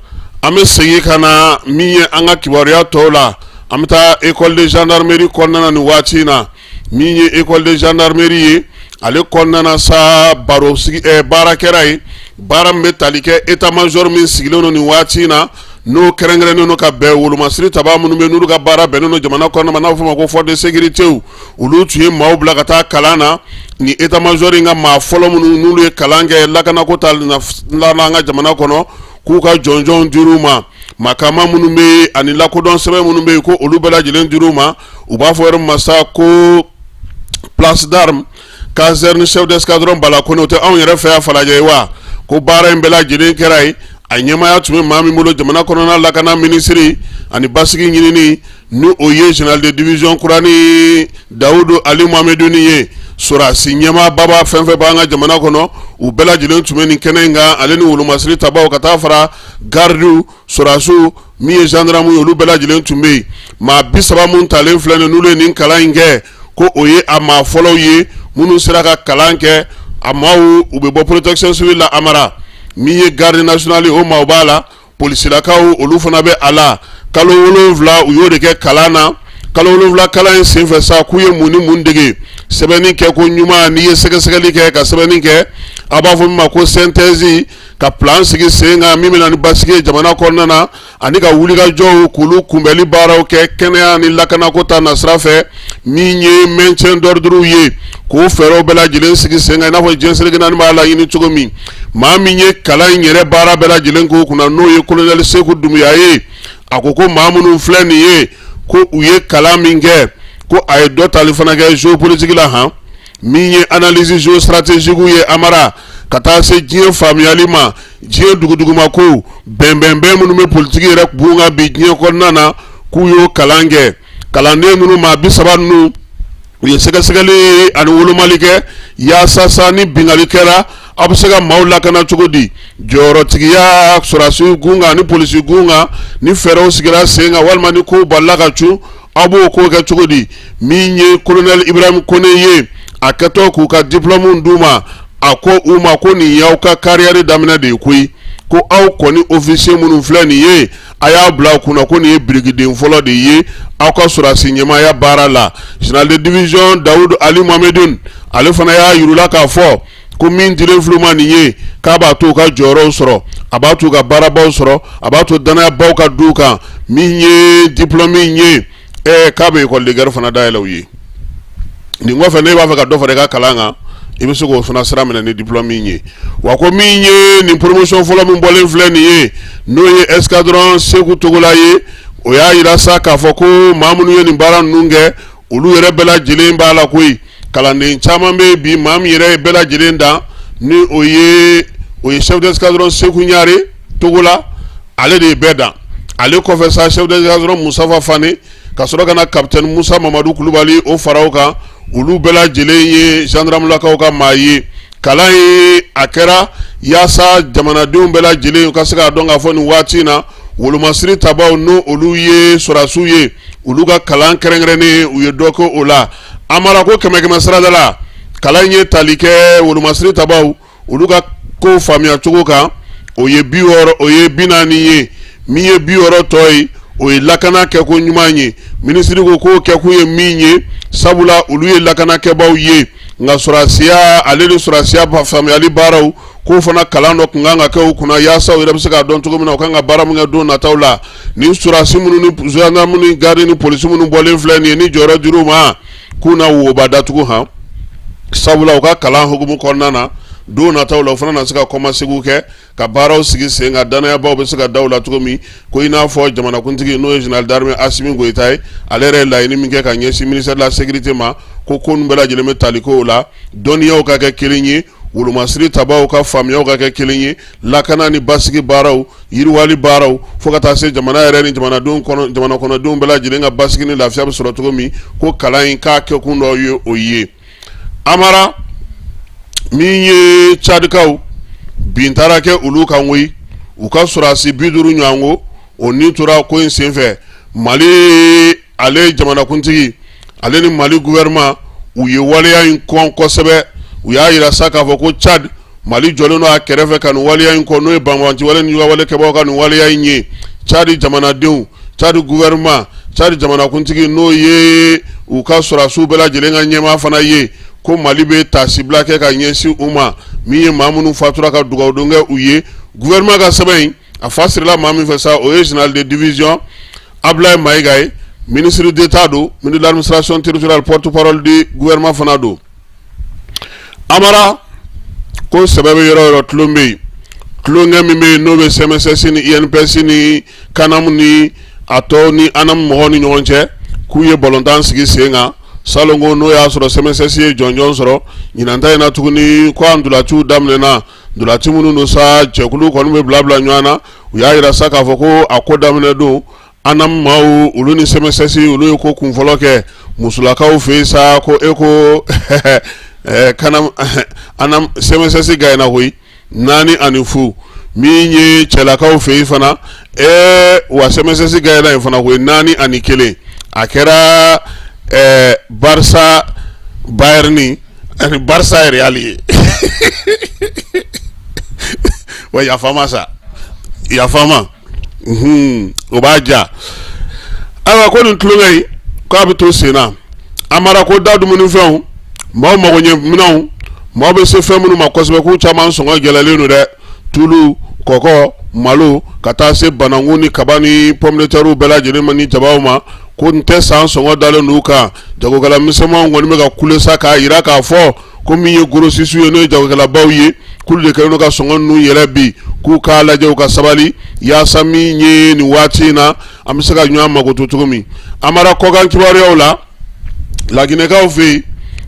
an bɛ segin ka na min ye an ka kibaruya tɔw la. An bɛ taa école de gendarmerie kɔnɔna na nin waati in na. Min ye école de gendarmerie ye, ale kɔnɔna na sa, baro sigi baara kɛra yen, baara min bɛ tali kɛ état major min sigilen don nin waati in na, n'o kɛrɛnkɛrɛnnen don ka bɛn wolomasiri tabaa minnu bɛ, n'olu ka baara bɛnnen don jamana kɔnɔna ma, n'a bɛ f'o ma ko force de sécurité. Olu tun ye maaw bila ka taa kalan na. Ni état major in ka maa fɔlɔ minnu n'olu ye kalan kɛ lakanako ta la an ka jamana kɔnɔ, k'u ka jɔnjɔnw dir'u ma. Makama minnu bɛ yen ani lakodɔn sɛbɛn minnu bɛ yen, ko olu bɛɛ lajɛlen dir'u ma. U b'a fɔ yɔrɔ min ma sa ko place d'armes, caserne chef d'escadron Bala Kone, o tɛ anw yɛrɛ fɛ yan Falajɛ ye wa? Ko baara in bɛɛ lajɛlen kɛra yen, a ɲɛmaaya tun bɛ maa min bolo, jamana kɔnɔna lakana minisiri ani basigi ɲinini, ni o ye général de division kurani Dawudu Ali Mohamedini ye. Sɔrɔdasi ɲɛmaababa fɛn fɛn b'an ka jamana kɔnɔ, u bɛɛ lajɛlen tun bɛ nin kɛnɛ in kan, ale ni wolomasiri tabaw ka taa fara gardiw, sɔrɔdasiw, min ye gendarme ye, olu bɛɛ lajɛlen tun bɛ yen. Maa 30 minnu talen filɛ nin, n'olu ye nin kalan in kɛ, ko o ye a maa fɔlɔw ye minnu sera ka kalan kɛ. A maaw, u bɛ bɔ protection civile la, Amara, min ye garde nationale, o maaw b'a la, polisilakaw, olu fana bɛ a la. Kalo 7, u y'o de kɛ kalan na. Kalo 7 kalan in senfɛ sa, k'u ye mun ni mun dege? Sɛbɛnni kɛ ko ɲuman, n'i ye sɛgɛsɛgɛli kɛ ka sɛbɛnni kɛ, a b'a fɔ min ma ko synthèse, ka plan sigi sen kan min bɛ na ni basigi ye jamana kɔnɔna na, ani ka wulikajɔw k'olu kunbɛnli baaraw kɛ kɛnɛya ni lakanako ta nasira fɛ, min ye maintien d'ordre ye, k'o fɛɛrɛw bɛɛ lajɛlen sigi sen kan i n'a fɔ diɲɛ seleke naani b'a laɲini cogo min. Maa min ye kalan in yɛrɛ baara bɛɛ lajɛlen k'o kunna, n'o ye colonel Seku Dunbuya ye, a ko ko maa minnu filɛ nin ye, ko u ye kalan min kɛ, ko a ye dɔ tali fana kɛ géopolitique la han, min ye analyse géostratégique ye, Amara, ka taa se diɲɛ faamuyali ma, diɲɛ duguduguma ko bɛnbɛnbɛn minnu bɛ politiki yɛrɛ kun kan bi diɲɛ kɔnɔna na, k'u y'o kalan kɛ. Kalanden ninnu maa 30 ninnu, u ye sɛgɛsɛgɛli ani wolomali kɛ yaasa sa ni binkanni kɛra, aw bɛ se ka maaw lakana cogo di, jɔyɔrɔtigiya sɔrɔdasi gun kan ani polisi gun kan, ni fɛɛrɛw sigira sen kan walima ni kow balila ka cun, aw b'o ko kɛ cogo di. Min ye colonel Ibrahim Kone ye, a kɛtɔ k'u ka diplôme d'u ma, a ko u ma ko nin y'aw ka carrière daminɛ de ye koyi. Ko aw kɔni officier minnu filɛ nin ye, a y'a bila aw kunna ko nin ye birikiden fɔlɔ de ye aw ka sɔrɔdasi ɲɛmaaya baara la. Général de division Dawudu Ali Mohamedine, ale fana y'a yir'u la k'a fɔ ko min dilen filɛ u ma nin ye, k'a b'a to u ka jɔyɔrɔw sɔrɔ, a b'a to u ka baarabaw sɔrɔ, a b'a to dannayabaw ka d'u kan. Min ye diplôme in ye, k'a bɛ école de guerre fana dayɛlɛ u ye nin kɔfɛ. N'e b'a fɛ ka dɔ fara i ka kalan kan, i bɛ se k'o fana sira minɛ ni diplôme in ye. Wa ko min ye nin promotion fɔlɔ min bɔlen filɛ nin ye, n'o ye escadron Seku Togola ye, o y'a yira sa k'a fɔ ko maa minnu ye nin baara ninnu kɛ, olu yɛrɛ bɛɛ lajɛlen b'a la koyi. Kalanden caman bɛ bi, maa min yɛrɛ ye bɛɛ lajɛlen dan, ni o ye chef d'escadron Seku Ɲare. Togola, ale de ye bɛɛ dan. Ale kɔfɛ sa, chef d'escadron Mustafa Fane, ka sɔrɔ ka na capitaine Musa Mamadu Kulubali o fara o kan. Olu bɛɛ lajɛlen ye gendarmelakaw ka maa ye. Kalan ye a kɛra yaasa jamanadenw bɛɛ lajɛlen ka se k'a dɔn k'a fɔ nin waati in na, wolomasiri tabaw, n'o olu ye sɔrɔdasiw ye, olu ka kalan kɛrɛnkɛrɛnnen, u ye dɔ kɛ o la. Amara ko kɛmɛ kɛmɛ sarada la, kalan ye tali kɛ wolomasiri tabaw olu ka ko faamuya cogo kan, o ye 60, o ye 40 ye. Min ye 60 tɔ ye, o ye lakana kɛko ɲuman ye. Minisiri ko k'o kɛkun ye min ye, sabula olu ye lakanakɛbaw ye, nka sɔrɔdasiya ale ni sɔrɔdasiya faamuyali baaraw, k'o fana kalan dɔ tun kan ka kɛ u kunna, yaasa u yɛrɛ bɛ se k'a dɔn cogo min na u kan ka baara min kɛ don nataw la. Ni sɔrɔdasi minnu ni gendarme ni garde ni polisi minnu bɔlen filɛ nin ye, ni jɔyɔrɔ dir'u ma, k'u na woba datugu han, sabula u ka kalan hukumu kɔnɔna na, don nataw la, u fana na se ka kɔmasegiw kɛ ka baaraw sigi sen kan, dannayabaw bɛ se ka da u la cogo min. Ko i n'a fɔ jamanakuntigi, n'o ye général d'armée Asimi Goyita ye, ale yɛrɛ ye laɲini min kɛ ka ɲɛsin ministère de la sécurité ma, ko ko ninnu bɛɛ lajɛlen bɛ tali k'o la, dɔnniyaw ka kɛ kelen ye, wolomasiri tabaw ka faamuyaw ka kɛ kelen ye, lakana ni basigi baaraw, yiriwali baaraw, fo ka taa se jamana yɛrɛ ni jamanadenw kɔnɔ, jamana kɔnɔdenw bɛɛ lajɛlen ka basigi ni lafiya bɛ sɔrɔ cogo min, ko kalan in k'a kɛkun dɔ ye o ye. Amara, min ye Cadikaw, bin taara kɛ olu kan koyi, u ka sɔrɔdasi 50 ɲɔgɔn ko o ni tora ko in senfɛ. Mali ale jamanakuntigi, ale ni Mali gouvernement, u ye waleya in kɔn kosɛbɛ. U y'a jira sa k'a fɔ ko Cad, Mali jɔlen don a kɛrɛfɛ ka nin waleya in kɔn, n'o ye banbaganci wale ni wale kɛbagaw ka nin waleya in ye. Cad jamanadenw, Cad gouvernement, Cad jamanakuntigi, n'o ye u ka sɔrɔdasiw bɛɛ lajɛlen ka ɲɛmaa fana ye, ko Mali bɛ taasibila kɛ ka ɲɛsin u ma. Min ye maa minnu fatura, ka dugawudon kɛ u ye. Gouvernement ka sɛbɛn in, a fa sirila maa min fɛ sa, o ye général de division Ablaye Mayiga ye, ministre d'État don, ministre de l'administration territoriale, porte-parole du gouvernement fana don. Amara ko sɛbɛ bɛ yɔrɔ o yɔrɔ, tulon bɛ yen. Tulonkɛ min bɛ yen, n'o bɛ CMSS ni INPS ni CANAM ni a tɔw ni ANAM mɔgɔw ni ɲɔgɔn cɛ, k'u ye balontan sigi sen kan salon ko, n'o y'a sɔrɔ CMSS ye jɔnjɔn sɔrɔ ɲinan ta in na tuguni, ko a ntolaciw daminɛna. Ntolaci minnu don sa, jɛkulu kɔni bɛ bila bila ɲɔgɔn na. U y'a jira sa k'a fɔ ko a ko daminɛ don, ANAM maaw, olu ni CMSS, olu ye ko kunfɔlɔ kɛ musolakaw fɛ yen sa, ko e ko CANAM ANAM CMSS gagnera koyi 4-0. Min ye cɛlakaw fɛ yen fana, wa CMSS gagnera yen fana koyi 4-1. A kɛra Barça Bayern ani Barça Real ye. Wa yafa ma sa, yafa ma, o b'a ja. Ayiwa, ko nin tulonkɛ in, k'a bɛ to sen na. Amara ko da dumunifɛnw, maaw magoɲɛ minɛnw, maaw bɛ se fɛn minnu ma kosɛbɛ, k'u caman sɔngɔ gɛlɛyalen don dɛ. Tulu, kɔkɔ, malo, ka taa se bananku ni kaba ni pomme de terre bɛɛ lajɛlen ma ni jabaw ma, ko n tɛ san sɔngɔ dalen don u kan. Jagokɛla misɛnmanw kɔni bɛ ka kule sa k'a jira k'a fɔ ko min ye grossistes ye, n'o ye jagokɛlabaw ye, k'olu de kɛlen don ka sɔngɔ ninnu yɛlɛ bi, k'u k'a lajɛ, u ka sabali, yaasa min ye nin waati in na, an bɛ se ka ɲɔgɔn makoto cogo min. Amara, kɔkan kibaruyaw la, Laginɛkaw fɛ yen,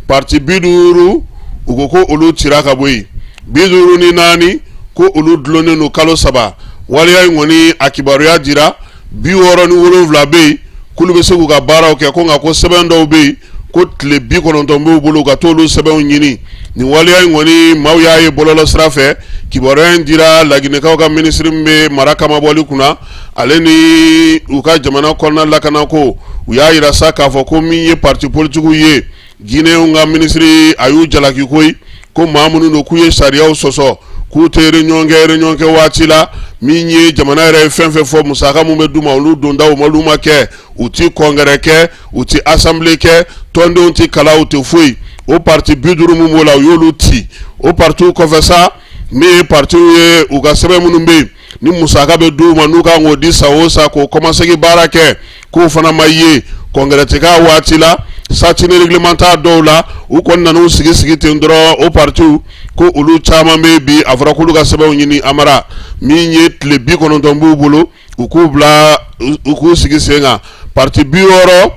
parti 50, u ko ko olu cira ka bɔ yen, 54 ko olu dulonnen don kalo 3. Waleya in kɔni, a kibaruya dira, 67 bɛ yen k'olu bɛ se k'u ka baaraw kɛ, ko nka ko sɛbɛn dɔw bɛ yen, ko tile 90 b'u bolo ka t'olu sɛbɛnw ɲini. Nin waleya in kɔni, maaw y'a ye bɔlɔlɔ sira fɛ. Kibaruya in dira Laginɛkaw ka minisiri min bɛ mara kamabɔli kunna, ale ni u ka jamana kɔnɔna lakanako, u y'a jira sa k'a fɔ ko min ye parti politigiw ye, Guinéenw ka minisiri a y'u jalaki koyi, ko maa minnu don k'u ye sariyaw sɔsɔ, k'u tɛ réunion kɛ réunion kɛ waati la, min ye jamana yɛrɛ ye fɛn fɛn fɔ, musaka min bɛ d'u ma, olu donda olu ma kɛ, u ti congrès kɛ, u ti assemblée kɛ, tɔndenw ti kalan, u tɛ foyi. O parti 50 min b'o la, u y'olu ci. O partiw kɔfɛ sa, min ye partiw ye, u ka sɛbɛn minnu bɛ yen ni musaka bɛ d'u ma, n'u kan k'o di san o san k'o kɔmasegin baara kɛ, k'o fana ma ye, congrès tɛ k'a waati la, statut réglementaire dɔw la, u kɔni nan'u sigi sigi ten dɔrɔn. O partiw, ko olu caman bɛ bi, a fɔra k'olu ka sɛbɛnw ɲini. Amara, min ye tile 90 b'u bolo, u k'u bila, u k'u sigi sen kan. Parti 67,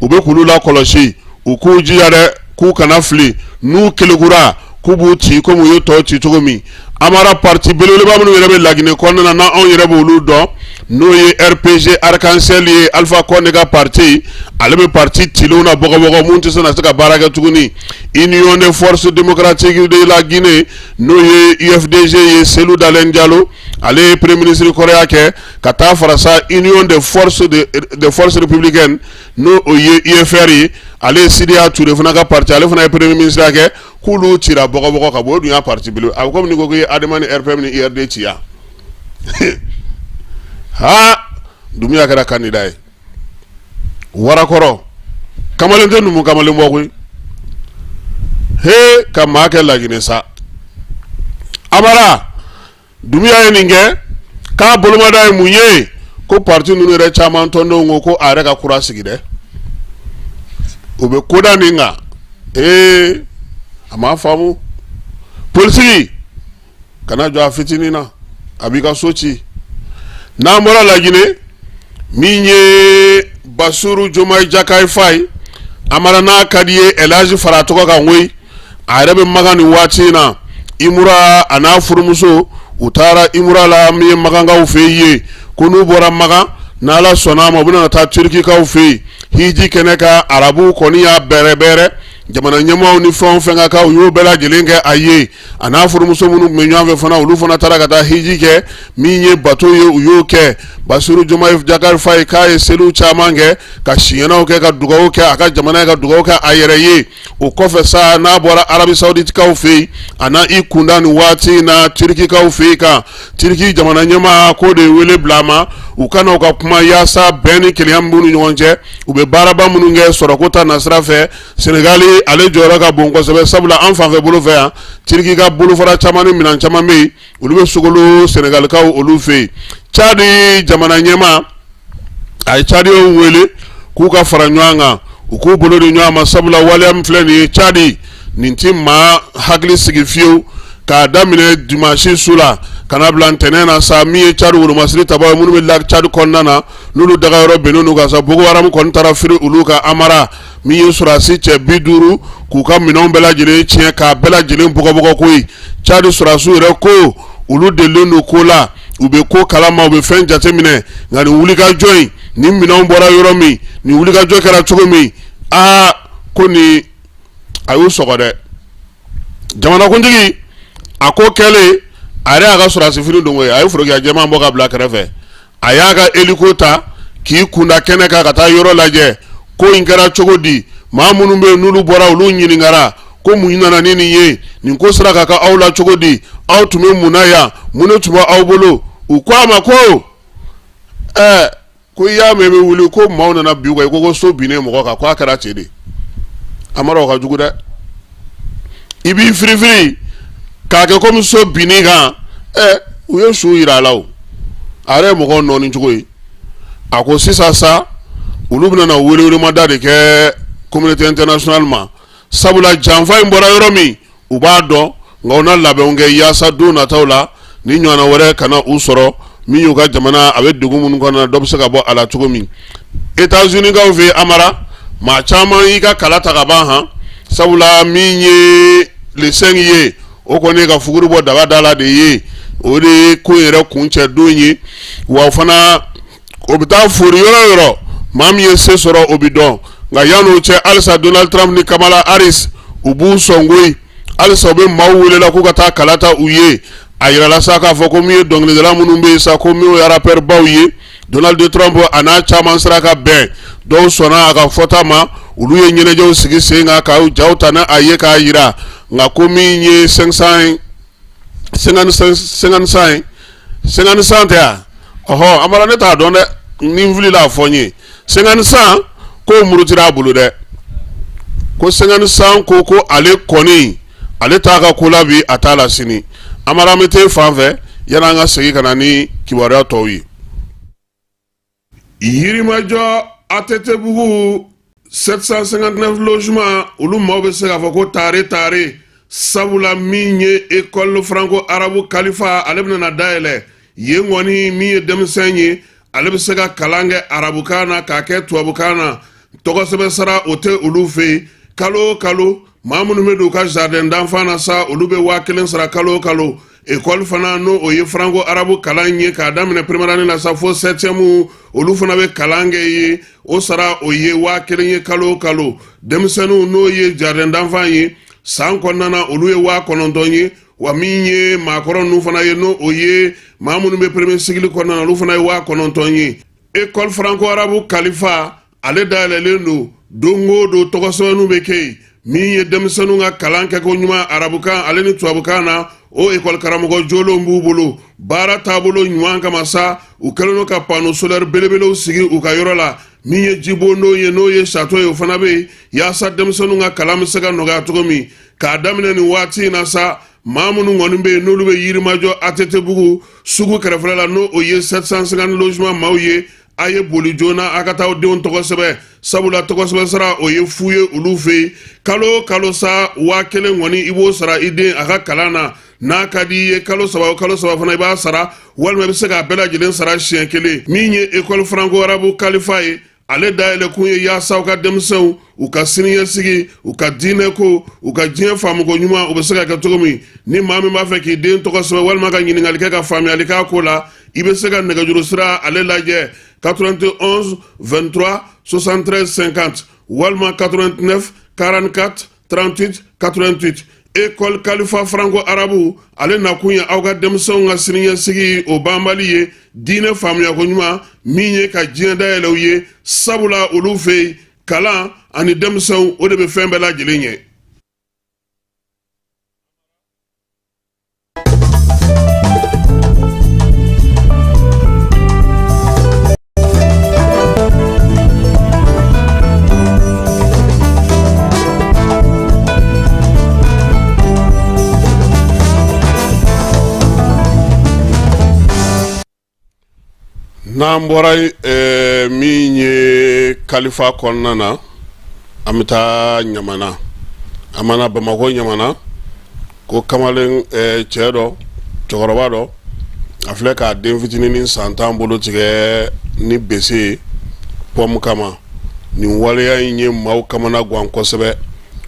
u bɛ k'olu lakɔlɔsi, u k'u jija dɛ, k'u kana fili, n'u kelekura, k'u b'u ci komi u ye tɔw ci cogo min. Amara parti belebeleba minnu yɛrɛ bɛ Laginɛ kɔnɔna na n'anw yɛrɛ b'olu dɔn n'o ye RPG Arc-en-Ciel ye Alpha Condé ka parti ale bɛ parti cilenw na bɔgɔbɔgɔ mun tɛ se na se ka baara kɛ tuguni Union des forces démocratiques de la Guinée n'o ye UFDG ye Cellou Dalein Diallo ale ye premier ministre kɔrɔya kɛ ka taa fara sa Union des forces des forces républicaines n'o o ye UFR ye ale ye Sidiya Touré fana ka parti ale fana ye premier ministre kɛ k'olu cira bɔgɔbɔgɔ ka bɔ o dun y'a parti bele a bɛ komi n'i ko k'i ye ADEMA ni RPM ni URD ci yan ha Dumuya kɛra candidat ye warakɔrɔ kamalen tɛ numu kamalen bɔ koyi he ka maa kɛ Laginɛ sa Amara Dumuya ye nin kɛ k'a bolomada ye mun ye ko parti ninnu yɛrɛ caman tɔndenw ko ko a yɛrɛ ka kura sigi dɛ u bɛ koda nin kan ee a m'a faamu politiki kana jɔ a fitinin na a b'i ka so ci n'an bɔra Laginɛ min ye Basiru Jomayi Jakari Fayi Amara n'a ka di ye Elaji fara a tɔgɔ kan koyi a yɛrɛ bɛ Makan nin waati in na Imura a n'a furumuso u taara Imura la min ye Makankaw fɛ yen ko n'u bɔra Makan n'Ala sɔnna a ma u bɛna taa Turikikaw fɛ yen hiji kɛnɛ kan arabuw kɔni y'a bɛrɛbɛrɛ jamana ɲɛmaaw ni fɛn o fɛn ka kan u y'o bɛɛ lajɛlen kɛ a ye a n'a furumuso minnu tun bɛ ɲɔgɔn fɛ fana olu fana taara ka taa hiji kɛ min ye bato ye u y'o kɛ Basiru Jomayi Jakari Fayi k'a ye seliw caman kɛ ka siɲɛnaw kɛ ka dugawu kɛ a ka jamana ye ka dugawu kɛ a yɛrɛ ye o kɔfɛ sa n'a bɔra Arabi Sawuditikaw fɛ yen a na i kunda nin waati in na Turikikaw fɛ yen kan Turiki jamana ɲɛmaa k'o de ye wele bila a ma u ka na u ka kuma yaasa bɛn ni kelenya min b'u ni ɲɔgɔn cɛ u bɛ baaraba minnu kɛ sɔrɔko ta nasira fɛ Senegali ale jɔyɔrɔ ka bon kosɛbɛ sabula an fanfɛ bolo fɛ yan Turiki ka bolofara caman ni minɛn caman bɛ yen olu bɛ sogolo Senegalikaw olu fɛ yen Cadi jamana ɲɛmaa a ye Cadienw wele k'u ka fara ɲɔgɔn kan u k'u bolo di ɲɔgɔn ma sabula waleya min filɛ nin ye Cadi nin tɛ maa hakili sigi fiyewu k'a daminɛ dimanche su la ka na bila ntɛnɛn na sa min ye Cadi wolomasiri tabaw ye minnu bɛ lac Cadi kɔnɔna na n'olu dagayɔrɔ bɛnnen don kan sa Boko Haram kɔni taara firi olu kan Amara min ye sɔrɔdasi cɛ 50 k'u ka minɛnw bɛɛ lajɛlen tiɲɛ k'a bɛɛ lajɛlen bɔgɔbɔgɔ koyi Cadi sɔrɔdasiw yɛrɛ ko olu delilen don ko la u bɛ ko kalama u bɛ fɛn jateminɛ nka nin wulikajɔ in nin minɛnw bɔra yɔrɔ min nin wulikajɔ kɛra cogo min aa ko nin a y'u sɔgɔ dɛ jamanakuntigi a ko kɛlen a yɛrɛ y'a ka sɔrɔdasi fini don koyi a ye forokiya jɛman bɔ ka bila kɛrɛfɛ a y'a ka hélico ta k'i kunda kɛnɛ kan ka taa yɔrɔ lajɛ ko in kɛra cogo di maa minnu bɛ yen n'olu bɔra olu ɲininkara ko mun nana ni nin ye nin ko sera ka kɛ aw la cogo di aw tun bɛ mun na yan mun de tun bɛ aw bolo u ko a ma ko ɛɛ ko i y'a mɛn i bɛ wuli ko maaw nana bin u kan i ko ko so binnen mɔgɔ kan ko a kɛra ten de Amara o ka jugu dɛ i b'i firifiri k'a kɛ komi so binnen kan ɛ u ye su yira a la o a yɛrɛ ye mɔgɔw nɔɔni cogo ye a ko sisan sa olu bɛna na welewelemada de kɛ communauté internationale ma sabula janfa in bɔra yɔrɔ min u b'a dɔn nka u na labɛnw kɛ yaasa don nataw la ni ɲɔgɔnna wɛrɛ kana u sɔrɔ min y'u ka jamana a bɛ degun minnu kɔnɔ dɔ bɛ se ka bɔ a la cogo min États-Unis kaw fɛ Amara maa caman y'i ka kala ta ka ban han sabula min ye le 5 ye o kɔni ka fuguri bɔ daba da la de ye o de ye ko in yɛrɛ kuncɛ don ye wa o fana o bɛ taa fori yɔrɔ o yɔrɔ maa min ye se sɔrɔ o bɛ dɔn nka yan'o cɛ halisa Donald Trump ni Kamala Harris u b'u sɔn koyi halisa u bɛ maaw welela k'u ka taa kala ta u ye a yirala sa k'a fɔ ko min ye dɔnkilidala minnu bɛ yen sa ko minnu ye rappeur baw ye Donald Trump a n'a caman sera ka bɛn dɔw sɔnna a ka fɔta ma olu ye ɲɛnajɛw sigi sen kan ka jaw ta n'a ye k'a yira nka ko min ye 500 55 55 tɛ yan ɔhɔ Amara ne t'a dɔn dɛ ni n filila a fɔ n ye 55 k'o murutira a bolo dɛ ko 55 ko ko ale kɔni ale t'a ka ko la bi a t'a la sini Amara an bɛ t'e fan fɛ yanni an ka segin ka na ni kibaruya tɔw ye. Yirimajɔ ATT-bugu 759 logement olu maaw bɛ se k'a fɔ ko tare tare sabula min ye école franco arabe kalifa ale bɛna na dayɛlɛ yen kɔni min ye denmisɛn ye ale bɛ se ka kalan kɛ arabukan na k'a kɛ tubabukan na tɔgɔsɛbɛn sara o tɛ olu fɛ yen kalo o kalo maa minnu bɛ don u ka jardin d'enfant na sa olu bɛ 1000 sara kalo o kalo. ekɔli fana n'o o ye franco arabu kalan ye k'a daminɛ première année la sa fo septième, olu fana bɛ kalan kɛ yen. O sara o ye 1000 ye kalo o kalo. Denmisɛnninw n'o ye jardin d'enfant ye san kɔnɔna na, olu ye 9000 ye. Wa min ye maakɔrɔ ninnu fana ye, n'o o ye maa minnu bɛ premier cycle kɔnɔna na, olu fana ye 9000 ye. École franco arabu Kalifa, ale dayɛlɛlen don don o don, tɔgɔsɛbɛnninw bɛ kɛ yen. Min ye denmisɛnninw ka kalan kɛko ɲuman arabukan ale ni tubabukan na, o ekɔli karamɔgɔ jolenw b'u bolo. Baara taabolo ɲuman kama sa, u kɛlen don ka panneau solaire belebelew sigi u ka yɔrɔ la. Min ye jibondon ye, n'o ye château ye, o fana bɛ yen yaasa denmisɛnninw ka kalan bɛ se ka nɔgɔya cogo min. K'a daminɛ nin waati in na sa, maa minnu kɔni bɛ yen n'olu bɛ Yirimajɔ ATT-bugu sugu kɛrɛfɛla la, n'o o ye 750 logement maaw ye, a ye boli joona a ka taa aw denw tɔgɔ sɛbɛn, sabula tɔgɔ sɛbɛn sara o ye fu ye olu fɛ yen. Kalo o kalo sa, 1000 kɔni i b'o sara i den a ka kalan na. N'a ka di i ye, kalo 3 o kalo 3 fana i b'a sara, walima i bɛ se k'a bɛɛ lajɛlen sara siɲɛ kelen. Min ye école franco arabu Kalifa ye, ale dayɛlɛkun ye yaasa u ka denmisɛnw u ka siniɲɛsigi, u ka diinɛko, u ka diɲɛ faamuko ɲuman, u bɛ se ka kɛ cogo min. Ni maa min b'a fɛ k'i den tɔgɔ sɛbɛn walima ka ɲininkali kɛ ka faamuyali k'a ko la, i bɛ se ka nɛgɛjuru sira ale lajɛ: 91 23 73 50 walima 89 44 38 88. École Kalifa franco arabu, ale nakun ye aw ka denmisɛnw ka siniɲɛsigi o banbali ye, diinɛ faamuyako ɲuman, min ye ka diɲɛ dayɛlɛ u ye, sabula olu fɛ yen kalan ani denmisɛnw o de bɛ fɛn bɛɛ lajɛlen ɲɛ. N'an bɔra min ye Kalifa kɔnɔna na, an bɛ taa Ɲamana. An mana Bamakɔ Ɲamana, ko kamalen cɛ dɔ, cɛkɔrɔba dɔ, a filɛ k'a den fitinin san 10 bolo tigɛ ni bese ye pɔmu kama. Nin waleya in ye maaw kamana gan kosɛbɛ.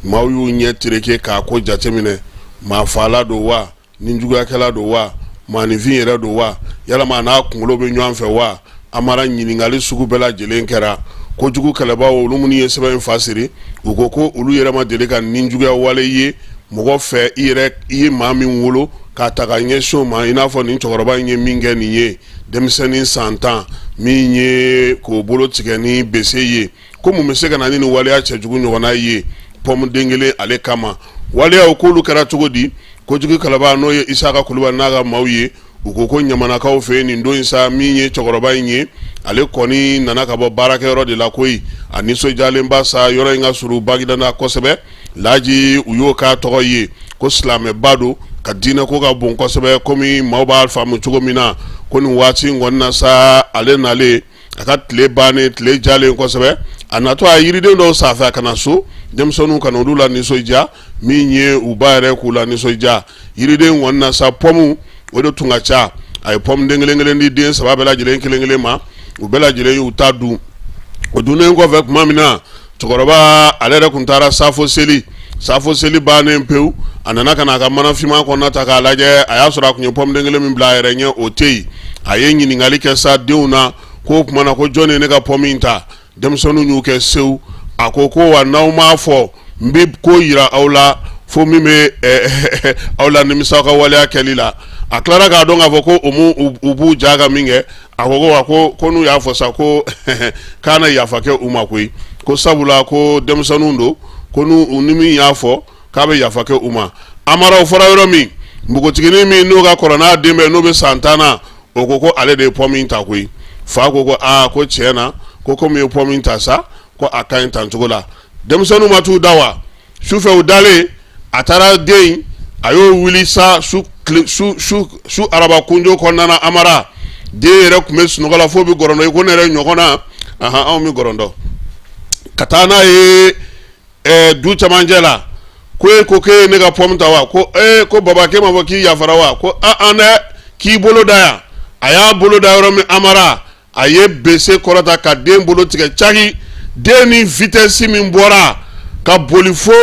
Maaw y'u ɲɛ tereke k'a ko jateminɛ: maa faala don wa, nijuguyakɛla don wa, maaninfin yɛrɛ don wa, yalama n'a kunkolo bɛ ɲɔgɔn fɛ wa? A mara ɲininkali sugu bɛɛ lajɛlen kɛra. Kojugu kɛlɛbaaw, olu minnu ye sɛbɛn in fa siri, u ko ko olu yɛrɛ ma deli ka nijuguya wale ye mɔgɔ fɛ, i yɛrɛ i ye maa min wolo k'a ta ka ɲɛsin o ma, i n'a fɔ nin cɛkɔrɔba in ye min kɛ nin ye denmisɛnnin san 10 min ye k'o bolo tigɛ ni bese ye. Ko mun bɛ se ka na ni nin waleya cɛjugu ɲɔgɔnna ye pɔmu den kelen ale kama? Waleyaw k'olu kɛra cogo di? Kojugu kɛlɛbaa, n'o ye Isaka Kulubali n'a ka maaw ye, u ko ko Ɲamanakaw fɛ yen nin don in sa, min ye cɛkɔrɔba in ye, ale kɔni nana ka bɔ baarakɛyɔrɔ de la koyi, a nisɔndiyalenba sa. Yɔrɔ in ka surun Baginda la kosɛbɛ. Laji, u y'o k'a tɔgɔ ye ko silamɛba don, ka diinɛ ko ka bon kosɛbɛ, komi maaw b'a faamu cogo min na. Ko nin waati in kɔni na sa, ale nalen a ka tile bannen, tile jalen kosɛbɛ, a natɔ a ye yiriden dɔw san a fɛ a ka na so, denmisɛnninw ka na olu la nisɔndiya, min ye u ba yɛrɛ k'u la nisɔndiya. Yiriden kɔni na sa, pɔmu o de tun ka ca. A ye pɔmu den kelen kelen di den saba bɛɛ lajɛlen kelen kelen ma. U bɛɛ lajɛlen y'u ta dun. O dunnen kɔfɛ tuma min na, cɛkɔrɔba ale yɛrɛ tun taara safo seli. Safo seli bannen pewu, a nana ka na a ka mana finman kɔnɔna ta k'a lajɛ. A y'a sɔrɔ a tun ye pɔmu den kelen min bila a yɛrɛ ɲɛ, o tɛ yen. A ye ɲininkali kɛ sa denw na ko o tuma na ko jɔn ye ne ka pɔmu in ta? Denmisɛnninw y'u kɛ sewu. A ko ko wa n'aw m'a fɔ, n bɛ ko yira aw la fo min bɛ aw la nimisa aw ka waleya kɛli la. A tilara k'a dɔn k'a fɔ ko u b'u ja ka min kɛ, a ko ko wa ko n'u y'a fɔ sa, ko k'a na yafa kɛ u ma koyi, ko sabula ko denmisɛnninw don, ko n'u ni min y'a fɔ k'a bɛ yafa kɛ u ma. Amara, o fɔra yɔrɔ min, npogotiginin min n'o ka kɔrɔ n'a den bɛɛ, n'o bɛ san 10 na, o ko ko ale de ye pɔmu in ta koyi. Fa ko ko aa, ko tiɲɛ na, ko komi ye pɔmu in ta sa, ko a ka ɲi tan cogo la. Denmisɛnninw ma t'u da wa? Sufɛ u dalen, a taara den in, a y'o wuli sa su su su su araba kunjo kɔnɔna na. Amara, den yɛrɛ tun bɛ sunɔgɔ la fo bɛ gɔrɔndɔ i ko ne yɛrɛ ɲɔgɔn na. Ahan, anw bɛ gɔrɔndɔ ka taa n'a ye du camancɛ la. Ko e ko k'e ye ne ka pɔmu ta wa? Ko ee, ko baba, k'e m'a fɔ k'i yafara wa? Ko an dɛ, k'i bolo da yan. A y'a bolo da yɔrɔ min, Amara, a ye bese kɔrɔta ka den bolo tigɛ caki. Den ni vitesse min bɔra ka boli fo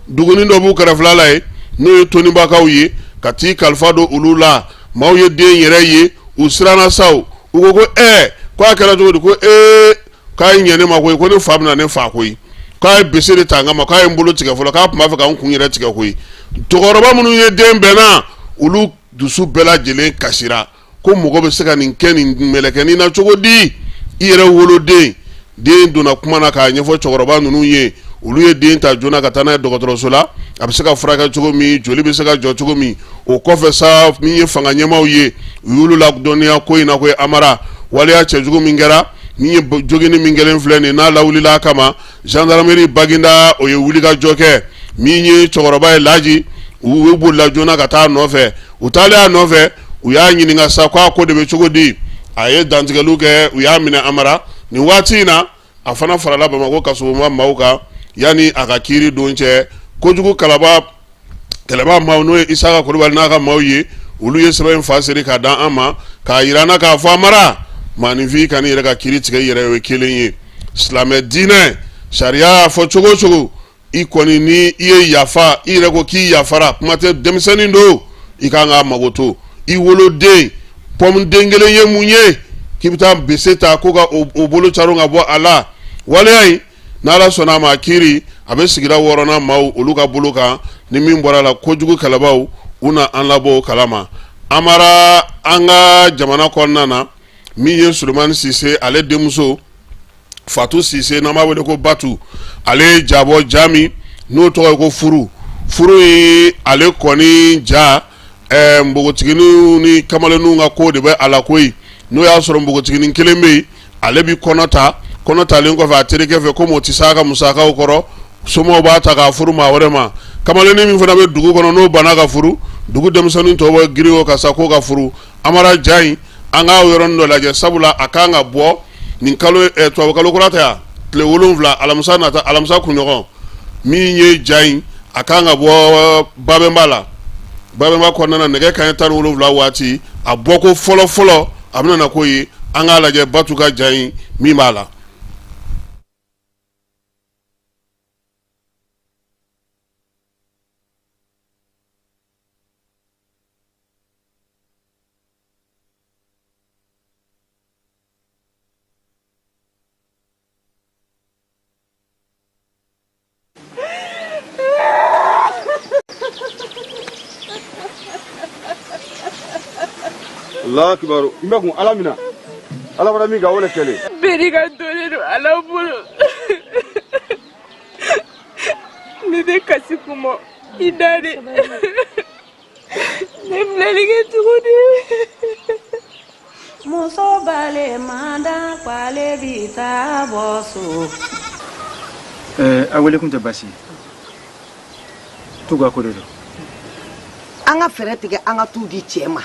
duguni dɔ b'u kɛrɛfɛla la yen, n'o ye Tonibakaw ye. Ka ka t'i kalifa don olu la. Maaw ye den yɛrɛ ye, u siranna sa, u ko ko ɛɛ, ko a kɛra cogo di? Ko ee, k'a ye ɲɛ ne ma koyi, ko ne fa bɛna ne fa koyi, k'a ye bese de ta n kama, k'a ye n bolo tigɛ fɔlɔ, k'a tun b'a fɛ ka n kun yɛrɛ tigɛ koyi. Cɛkɔrɔba minnu ye den bɛnna, olu dusu bɛɛ lajɛlen kasira, ko mɔgɔ bɛ se ka nin kɛ nin mɛlɛkɛnin na cogo di, i yɛrɛ woloden. Den donna kuma na k'a ɲɛfɔ cɛkɔrɔba ninnu ye. Olu ye den ta joona ka taa n'a ye dɔgɔtɔrɔso la, a bɛ se ka furakɛ cogo min, joli bɛ se ka jɔ cogo min. O kɔfɛ sa, min ye fanga ɲɛmaaw ye, u y'olu ladɔnniya ko in na ko Amara, waleya cɛjugu min kɛra, min ye joginni min kɛlen filɛ nin n'a lawulila a kama, gendarmerie Baginda o ye wulikajɔ kɛ. Min ye cɛkɔrɔba ye Laji, u bolila joona ka taa a nɔfɛ. U taalen a nɔfɛ, u y'a ɲininka sa k'a ko de bɛ cogo di. A ye dantigɛliw kɛ, u y'a minɛ Amara. Nin waati in na, a fana farala Bamakɔ kasobonba maaw kan yanni a ka kiiri don cɛ. Kojugu kalaba kɛlɛba maaw, n'o ye Isaka Kulubali n'a ka maaw ye, olu ye sɛbɛn in fa seri k'a dan an ma, k'a jira an na k'a fɔ Amara, maaninfin kan'i yɛrɛ ka kiiri tigɛ i yɛrɛ ye, o ye kelen ye. Silamɛ diinɛ sariya y'a fɔ cogo o cogo, i kɔni ni i ye yafa, i yɛrɛ ko k'i yafara, kuma tɛ denmisɛnnin don, i kan k'a magoto. I woloden pɔmu den kelen ye mun ye k'i bɛ taa bese ta ko ka o bolo caron ka bɔ a la? Waleya in, n'Ala sɔnna a ma, kiiri a bɛ sigida wɔɔrɔnan maaw olu ka bolo kan. Ni min bɔra a la, kojugu kɛlɛbaw u na an labɔ o kalama. Amara, an ka jamana kɔnɔna na, min ye Solomani Sise, ale denmuso Fatu Sise, n'an b'a wele ko Batu, ale ye ja bɔ, ja min n'o tɔgɔ ye ko furu. Furu ye ale kɔni ja npogotigininw ni kamalenninw ka ko de bɛ a la koyi. N'o y'a sɔrɔ npogotiginin kelen bɛ yen, ale bɛ kɔnɔ ta. Kɔnɔ talen kɔfɛ a terikɛ fɛ, komi o tɛ s'a ka musakaw kɔrɔ, somaw b'a ta k'a furu maa wɛrɛ ma. Kamalennin min fana bɛ dugu kɔnɔ, n'o banna ka furu, dugu denmisɛnnin tɔw bɛ girin o kan sa k'o ka furu. Amara, ja in, an k'a yɔrɔnin dɔ lajɛ, sabula a kan ka bɔ nin kalo tubabu kalo kura tɛ yan, tile 7, alamisa nata, alamisa kunɲɔgɔn. Min ye ja in, a kan ka bɔ Babɛnba la, Babɛnba kɔnɔna na, nɛgɛ kanɲɛ 17 waati, a bɔko fɔlɔ fɔlɔ a bɛna na k'o ye. An k'a lajɛ Batu ka ja in min b'a la. Allahu akibaru n bɛ kun ala minɛ ala bɔra min kan o le kɛlen bɛɛ n'i ka don de don ala bolo ne tɛ kasi kun bɔ i da de ne filɛli kɛ cogo di Muso bale manda k'ale bi taa bɔ so. Ɛɛ, a wele kun tɛ baasi ye, tugu ko de don. An ka fɛɛrɛ tigɛ, an ka t'u di cɛ ma,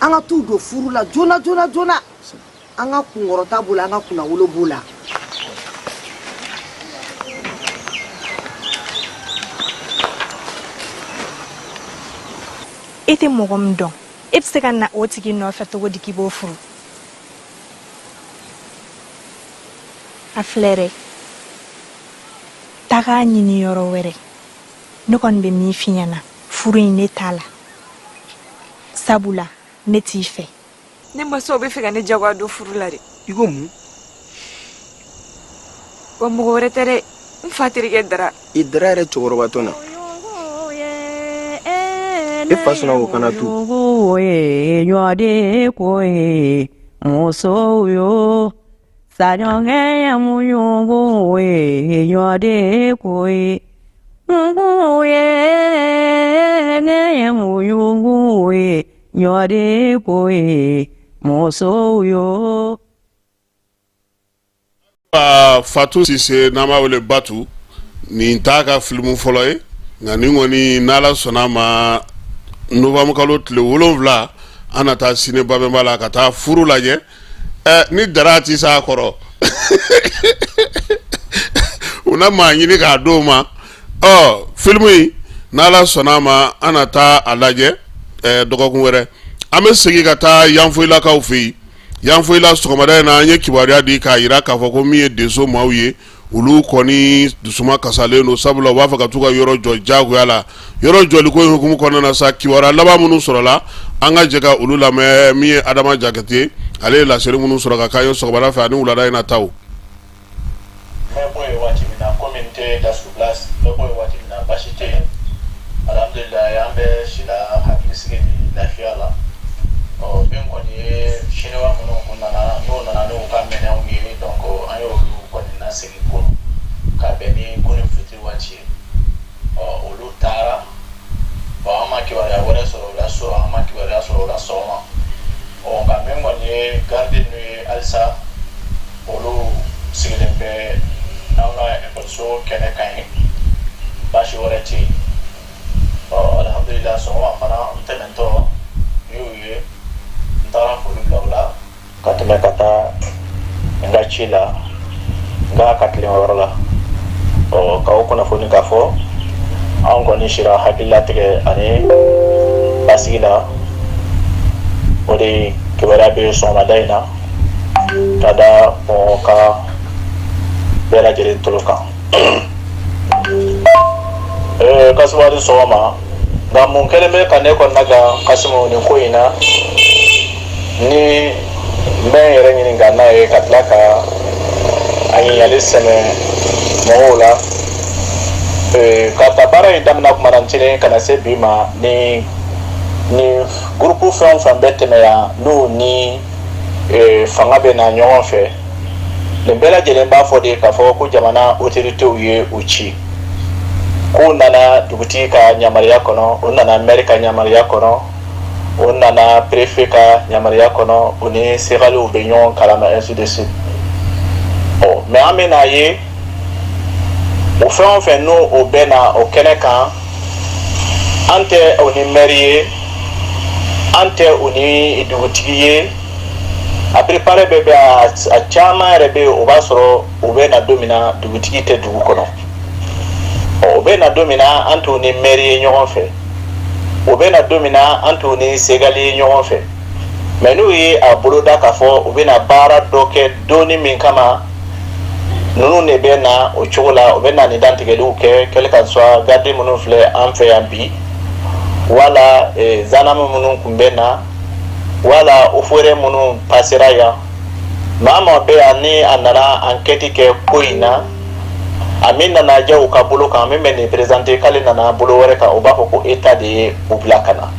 an ka t'u don furu la joona joona joona. An ka kunkɔrɔta b'o la, an ka kunnawolo b'o la. E tɛ mɔgɔ min dɔn, e bɛ se ka na o tigi nɔfɛ cogo di k'i b'o furu? A filɛ dɛ, taga ɲini yɔrɔ wɛrɛ. Ne kɔni bɛ min f'i ɲɛna, furu in, ne t'a la, sabula ne t'i fɛ. Ne masaw bɛ fɛ ka ne jagoya don furu la de. I ko mun? Wa mɔgɔ wɛrɛ tɛ dɛ, n fa terikɛ Dara. I Dara yɛrɛ cɛkɔrɔbatɔ na, e fa sɔnna k'o kana tu. Ɲɔden ko ye musow yo saɲɔkɛ ye muɲugu ye ɲɔden ko ye mugu ye ne ye muɲugu ye ɲɔden ko ye musow yo. Fatu Sise, n'an b'a wele Batu, nin t'a ka filimu fɔlɔ ye, nka nin kɔni, n'Ala sɔnna a ma, novembre kalo tile 7, an na taa ciné Babɛnba la ka taa furu lajɛ. Ɛ, ni Dara ti s'a kɔrɔ, u na maa ɲini k'a d'o ma. Ɔ, filimu in, n'Ala sɔnna a ma, an na taa a lajɛ dɔgɔkun wɛrɛ. An bɛ segin ka taa Yanfoyilakaw fɛ yen. Yanfoyila, sɔgɔmada in na, an ye kibaruya di k'a jira k'a fɔ ko min ye Deso maaw ye, Olu kɔni dusuma kasalen don, sabula u b'a fɛ ka t'u ka yɔrɔ jɔ jagoya la. Yɔrɔ jɔliko in hukumu kɔnɔna na sa, kibaruya laban minnu sɔrɔla, an ka jɛ ka olu lamɛn. Min ye Adama Jakite, ale ye laseli minnu sɔrɔ ka k'an ye sɔgɔmada fɛ ani wulada in na taw. N bɛ bɔ yen waati min na, komi n tɛ da sur place, n bɛ bɔ yen waati min na, baasi tɛ yen, alhamdulilayi, an bɛ si la hakilisigi ni lafiya la. Ɔ, min kɔni ye siniwa minnu kun nana, n'u nana n'u ka minɛnw ye, donc an y'olu kɔni lasegin kunun ka bɛn ni kunun fitiri waati ye. Ɔ, olu taara. Bon, an ma kibaruya wɛrɛ sɔrɔ o la su, an ma kibaruya sɔrɔ o la sɔgɔma. Ɔ, nka min kɔni ye garde ninnu ye, halisa olu sigilen bɛ n'anw ka ekɔliso kɛnɛ kan yen, baasi wɛrɛ tɛ yen. Ɔ, alihamudulila, sɔgɔma fana n tɛmɛntɔ n y'u ye, n taara foli bila u la ka tɛmɛ ka taa n ka ci la n ka ka tilen yɔrɔ la. Ɔ, k'aw kunnafoni k'a fɔ anw kɔni sira hakililatigɛ ani basigi la, o de kibaruya bɛ sɔgɔmada in na ka da mɔgɔ ka bɛɛ lajɛlen tolo kan. Kasimu, a ni sɔgɔma. Nka mun kɛlen bɛ ka ne kɔnɔnagan, Kasimu, nin ko in na, ni n bɛ n yɛrɛ ɲininka n'a ye, ka tila ka a ɲininkali sɛmɛ mɔgɔw la, ka ta baara in daminɛ kuma na ntelen ka na se bi ma, ni gurupu fɛn o fɛn bɛ tɛmɛ yan, n'o ni fanga bɛ na ɲɔgɔn fɛ, nin bɛɛ lajɛlen b'a fɔ de k'a fɔ ko jamana otoritew ye u ci, k'u nana dugutigi ka yamaruya kɔnɔ, u nana mɛri ka yamaruya kɔnɔ, o nana préfet ka yamaruya kɔnɔ, o ni segaliw bɛ ɲɔgɔn kalama, ainsi de suite. Ɔ, mais an bɛna ye, o fɛn o fɛn n'o o bɛ na o kɛnɛ kan, an tɛ o ni mɛri ye, an tɛ o ni dugutigi ye. A plupart bɛ a caman yɛrɛ bɛ yen, o b'a sɔrɔ u bɛ na don min na, dugutigi tɛ dugu kɔnɔ. Ɔ, o bɛ na don min na, an t'u ni mɛri ye ɲɔgɔn fɛ. O bɛ na don min na, an t'u ni segali ye ɲɔgɔn fɛ. Mais n'u ye a boloda k'a fɔ u bɛna baara dɔ kɛ donni min kama, ninnu de bɛ na o cogo la, u bɛ na ni dantigɛliw kɛ, quel que soit garde minnu filɛ an fɛ yan bi, wala zandamu minnu tun bɛ na, wala ofore minnu pasera yan. Maa maa bɛ yan ni a nana enquête kɛ ko in na, a min nana diya u ka bolo kan, min bɛ nin présenter k'ale nana bolo wɛrɛ kan, o b'a fɔ ko État de ye u bila ka na.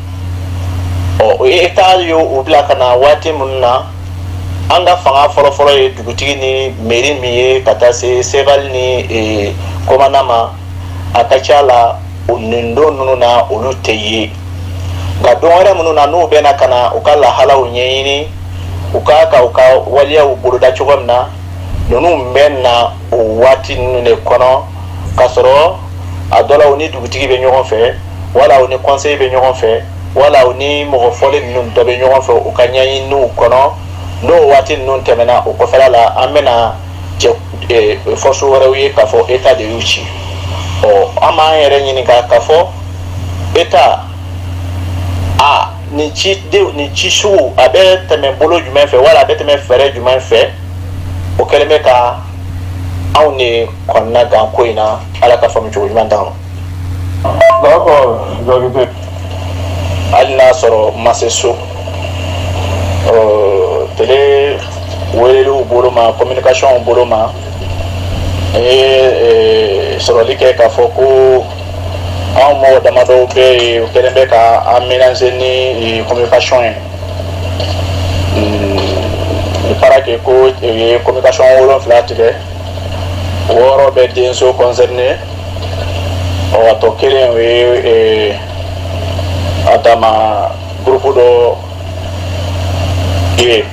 Ɔ, o État ye u bila ka na waati minnu na, an ka fanga fɔlɔfɔlɔ ye dugutigi ni mairie min ye, ka taa se segali ni commandant ma, a ka ca la nin don ninnu na, olu tɛ ye. Nka don wɛrɛ minnu na, n'u bɛna ka na u ka lahalaw ɲɛɲini, u ka u ka waleyaw boloda cogo min na, ninnu bɛ na o waati ninnu de kɔnɔ, k'a sɔrɔ a dɔ la u ni dugutigi bɛ ɲɔgɔn fɛ, wala u ni conseil bɛ ɲɔgɔn fɛ, wala u ni mɔgɔ fɔlen ninnu dɔ bɛ ɲɔgɔn fɛ u ka ɲɛɲiniw kɔnɔ. N'o waati ninnu tɛmɛna, o kɔfɛla la, an bɛna cɛ force wɛrɛw ye k'a fɔ État de y'u ci. Ɔ, an b'an yɛrɛ ɲininka k'a fɔ État a nin ci nin ci sugu, a bɛ tɛmɛ bolo jumɛn fɛ, wala a bɛ tɛmɛ fɛɛrɛ jumɛn fɛ? O kɛlen bɛ ka anw de kɔnɔna gan ko in na. Ala ka faamu cogo ɲuman d'an ma. D'accord, Jakite. Hali n'a sɔrɔ n ma se so, télé weleliw bolo ma, communication bolo ma, n ye sɔrɔli kɛ k'a fɔ ko anw mɔgɔ damadɔw bɛ yen, u kɛlen bɛ ka an menacer ni communication ye. Il paraît que ko u ye communication 7 tigɛ, 6 bɛ denso concerné, ɔ, a tɔ kelen, o ye a dama groupe dɔ ye.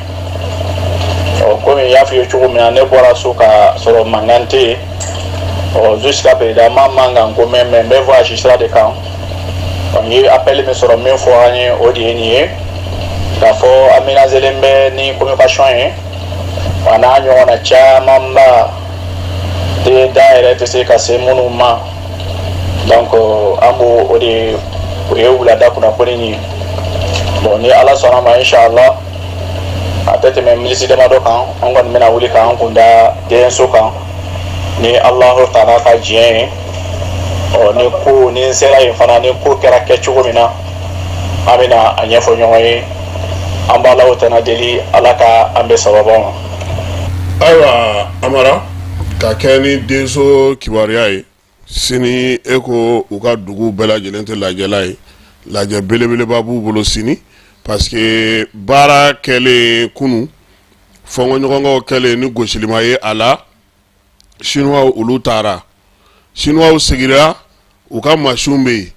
Ɔ, komi n y'a f'i ye cogo min na, ne bɔra so ka sɔrɔ mankan tɛ yen. Ɔ, jusqu'à présent ma mankan ko mɛn, mais n bɛ voyage sira de kan. Ɔ, n ye appel min sɔrɔ, min fɔ an ye, o de ye nin ye, k'a fɔ an menacelen bɛ ni communication ye. A n'a ɲɔgɔnna camanba de da yɛrɛ tɛ se ka se minnu ma. Donc an b'o o de, o ye wulada kunnafoni ye. Bon, ni Ala sɔnna ma, inshallah, a tɛ tɛmɛ miniti damadɔ kan, an kɔni bɛna wuli k'an kun da denso kan. Ni Alahu taala ka diɲɛ ye, ɔ ni ko ni n sera yen fana, ni ko kɛra kɛcogo min na, an bɛna a ɲɛfɔ ɲɔgɔn ye. An b'Alahu taala deli, Ala ka an bɛn sababa ma. Ayiwa Amara, ka kɛ ni denso kibaruya ye, sini e ko u ka dugu bɛɛ lajɛlen tɛ lajɛla ye, lajɛ belebeleba b'u bolo sini, parce que baara kɛlen kunun, fɔnkɔɲɔgɔnkɔw kɛlen ni gosilima ye a la, Chinois olu taara, Chinois seginna, u ka masiw bɛ yen,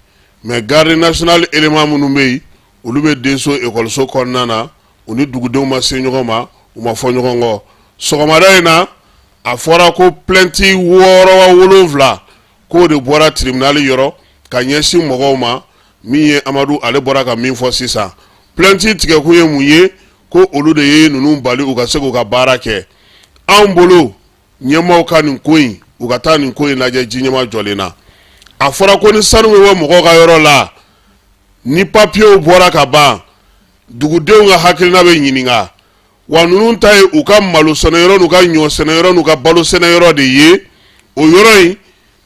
mais garde nationale élément minnu bɛ yen, olu bɛ denso ekɔliso kɔnɔna na, u ni dugudenw ma se ɲɔgɔn ma, u ma fɔ ɲɔgɔn kɔ. Sɔgɔmada in na, a fɔra ko plainte 6 wa 7 k'o de bɔra tribunal yɔrɔ ka ɲɛsin mɔgɔw ma. Min ye Amadu, ale bɔra ka min fɔ sisan, plainte tigɛkun ye mun ye? Ko olu de ye ninnu bali u ka se k'u ka baara kɛ. Anw bolo, ɲɛmaaw ka nin ko in, u ka taa nin ko in lajɛ ji ɲɛma jɔlen na. A fɔra ko ni sanu bɛ bɔ mɔgɔw ka yɔrɔ la, ni papiyew bɔra ka ban, dugudenw ka hakilina bɛ ɲininka. Wa ninnu ta ye u ka malo sɛnɛyɔrɔ n'u ka ɲɔ sɛnɛyɔrɔ n'u ka balo sɛnɛyɔrɔ de ye. O yɔrɔ in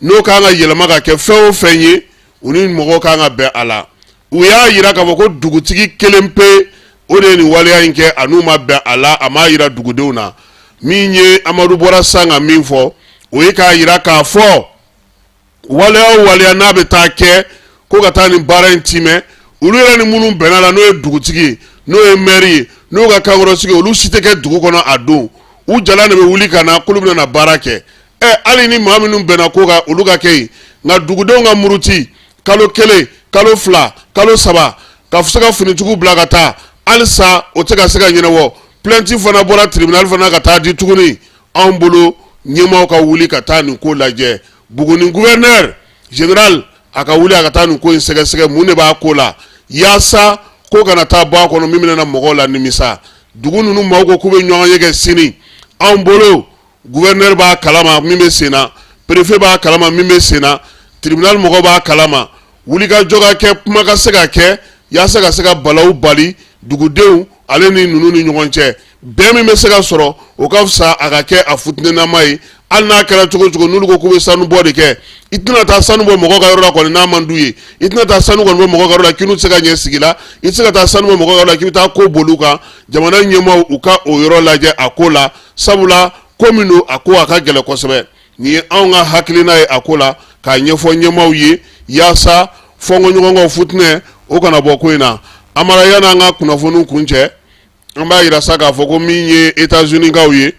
n'o kan ka yɛlɛma ka kɛ fɛn o fɛn ye, u ni mɔgɔw kan ka bɛn a la. U y'a yira k'a fɔ ko dugutigi kelen pe, o de ye nin waleya in kɛ, a n'u ma bɛn a la, a m'a yira dugudenw na. Min ye Amadu bɔra san ka min fɔ, o ye k'a yira k'a fɔ waleya o waleya n'a bɛ taa kɛ ko ka taa nin baara in timɛ, olu yɛrɛ ni minnu bɛnna la, n'o ye dugutigi ye, n'o ye mɛri ye, n'o ka kankɔrɔsigi, olu si tɛ kɛ dugu kɔnɔ a don. U jalan de bɛ wuli ka na k'olu bɛna na baara kɛ. Ɛ, hali ni maa minnu bɛnna ko kan, olu ka kɛ yen, nka dugudenw ka muruti kalo 1, kalo 2, kalo 3, ka se ka finitigiw bila ka taa, halisa o tɛ ka se ka ɲɛnabɔ. Plainte fana bɔra tribunal fana ka taa di tuguni. Anw bolo, ɲɛmaaw ka wuli ka taa nin ko lajɛ. Buguni gouverneur général, a ka wuli a ka taa nin ko in sɛgɛsɛgɛ, mun de b'a ko la, yaasa ko kana taa bɔ a kɔnɔ min bɛna mɔgɔw la nimisa. Dugu ninnu maaw ko k'u bɛ ɲɔgɔn ye kɛ sini. Anw bolo, gouverneur b'a kalama min bɛ sen na, préfet b'a kalama min bɛ sen na, tribunal mɔgɔw b'a kalama. Wulikajɔ ka kɛ, kuma ka se ka kɛ yaasa ka se ka balawu bali dugudenw ale ni ninnu ni ɲɔgɔn cɛ. Bɛn min bɛ se ka sɔrɔ, o ka fisa a ka kɛ a futinɛnama ye. Hali n'a kɛra cogo cogo, n'olu ko k'u bɛ sanu bɔ de kɛ, i tɛna taa sanu bɔ mɔgɔ ka yɔrɔ la kɔni n'a man d'u ye. I tɛna taa sanu kɔni bɔ mɔgɔ ka yɔrɔ la k'i n'u tɛ se ka ɲɛ sigi la. I tɛ se ka taa sanu bɔ mɔgɔ ka yɔrɔ la k'i bɛ taa ko boli u kan. Jamana ɲɛmaaw, u ka o yɔrɔ lajɛ a ko la, sabula ko min don, a ko a ka gɛlɛn kosɛbɛ. Nin ye anw ka hakilina ye a ko la, k'a ɲɛfɔ ɲɛmaaw ye yaasa fɔnkɔɲɔgɔnkɔ futinɛ o kana bɔ ko in na. Amara, yan'an ka kunnafoniw kuncɛ, an b'a yira sa k'a fɔ ko min ye États-Unis kaw ye,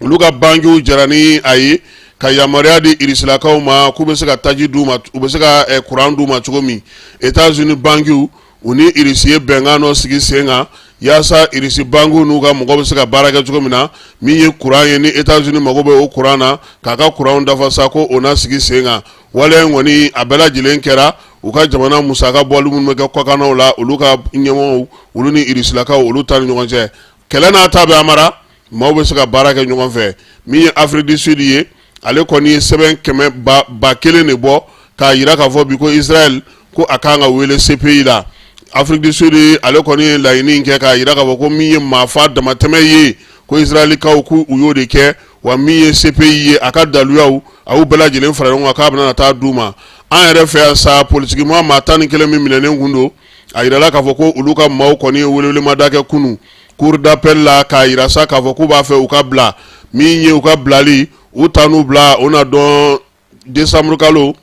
olu ka bankiw jɛra ni a ye ka yamaruya di irisilakaw ma k'u bɛ se ka taji d'u ma, u bɛ se ka kuran d'u ma cogo min. États-Unis bankiw, u ni Irisi ye bɛnkan dɔ sigi sen kan yaasa Irisi bankiw n'u ka mɔgɔw bɛ se ka baara kɛ cogo min na. Min ye kuran ye, ni États-Unis mago bɛ o kuran na k'a ka kuranw dafa sa, ko o na sigi sen kan. Waleya in kɔni, a bɛɛ lajɛlen kɛra u ka jamana musaka bɔli minnu bɛ kɛ kɔkannaw la, olu ka ɲɛmɔgɔw, olu ni irisilakaw, olu ta ni ɲɔgɔn cɛ. Kɛlɛ n'a ta bɛɛ, Amara, maaw bɛ se ka baara kɛ ɲɔgɔn fɛ. Min ye Afrique du Sud ye, ale kɔni ye sɛbɛn kɛmɛ ba kelen de bɔ k'a yira k'a fɔ bi ko Israël, ko a kan ka wele CPI la. Afrique du Sud, ale kɔni ye laɲini kɛ k'a yira k'a fɔ ko min ye maafa damatɛmɛ ye, ko Israɛlikaw k'u y'o de kɛ. Wa min ye CPI ye, a ka daluyaw, a y'u bɛɛ lajɛlen fara ɲɔgɔn kan k'a bɛna taa d'u ma. An yɛrɛ fɛ yan sa, politikimaa maa 11 min minɛnen kun don, a yirala k'a fɔ ko olu ka maaw kɔni ye welewelemada kɛ kunun cour d'appel la k'a yira sa k'a fɔ k'u b'a fɛ u ka bila. Min ye u ka bilali, u ta n'u bila, o na dɔn décembre kalo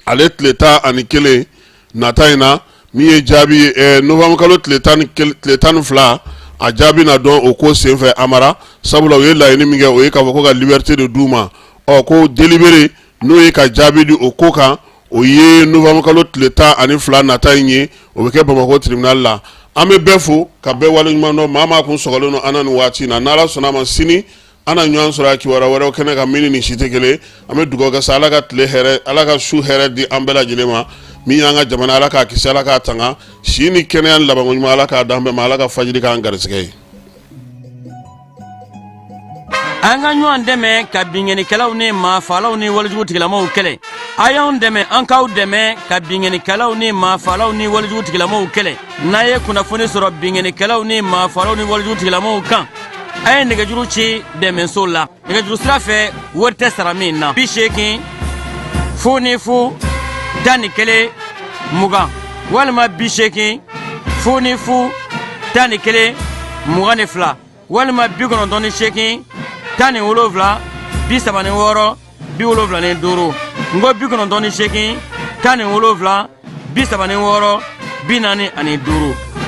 ale tile 11 nata in na. Min ye jaabi, novembre kalo tile 12, a jaabi na dɔn o ko senfɛ, Amara. Sabula u ye laɲini min kɛ, o ye k'a fɔ ko ka liberté de d'u ma. Ɔ, ko délibéré, n'o ye ka jaabi di o ko kan, o ye novembre kalo tile 12 nata in ye, o bɛ kɛ Bamakɔ tribunal la. An bɛ bɛɛ fo ka bɛɛ waleɲuman dɔn. Maa maa kun sɔgɔlen don an na nin waati in na, n'Ala sɔnna a ma, sini an na ɲɔgɔn sɔrɔ a kibaruya wɛrɛw kɛnɛ kan min ni nin si tɛ kelen. An bɛ dugawu kɛ sa, Ala ka tile hɛrɛ, Ala ka su hɛrɛ di an bɛɛ lajɛlen ma. Min y'an ka jamana, Ala k'a kisi, Ala k'a tanga, si ni kɛnɛya ni labanko ɲuman, Ala k'a d'an bɛɛ ma. Ala ka fajiri k'an garisɛgɛ ye. An ka ɲɔgɔn dɛmɛ ka binkannikɛlaw ni maafalaw ni walejugu tigilamaw kɛlɛ. A y'anw dɛmɛ, an k'aw dɛmɛ ka binkannikɛlaw ni maafalaw ni walejugu tigilamaw kɛlɛ. N'a ye kunnafoni sɔrɔ binkannikɛlaw ni maafalaw ni walejugu tigilamaw kan, A ye nɛgɛjuru ci dɛmɛso la nɛgɛjuru sira fɛ, wari tɛ sara min na: 80 00 11 20 walima 80 00 11 22 walima 98 17 36 75. N ko 98 17 36 45.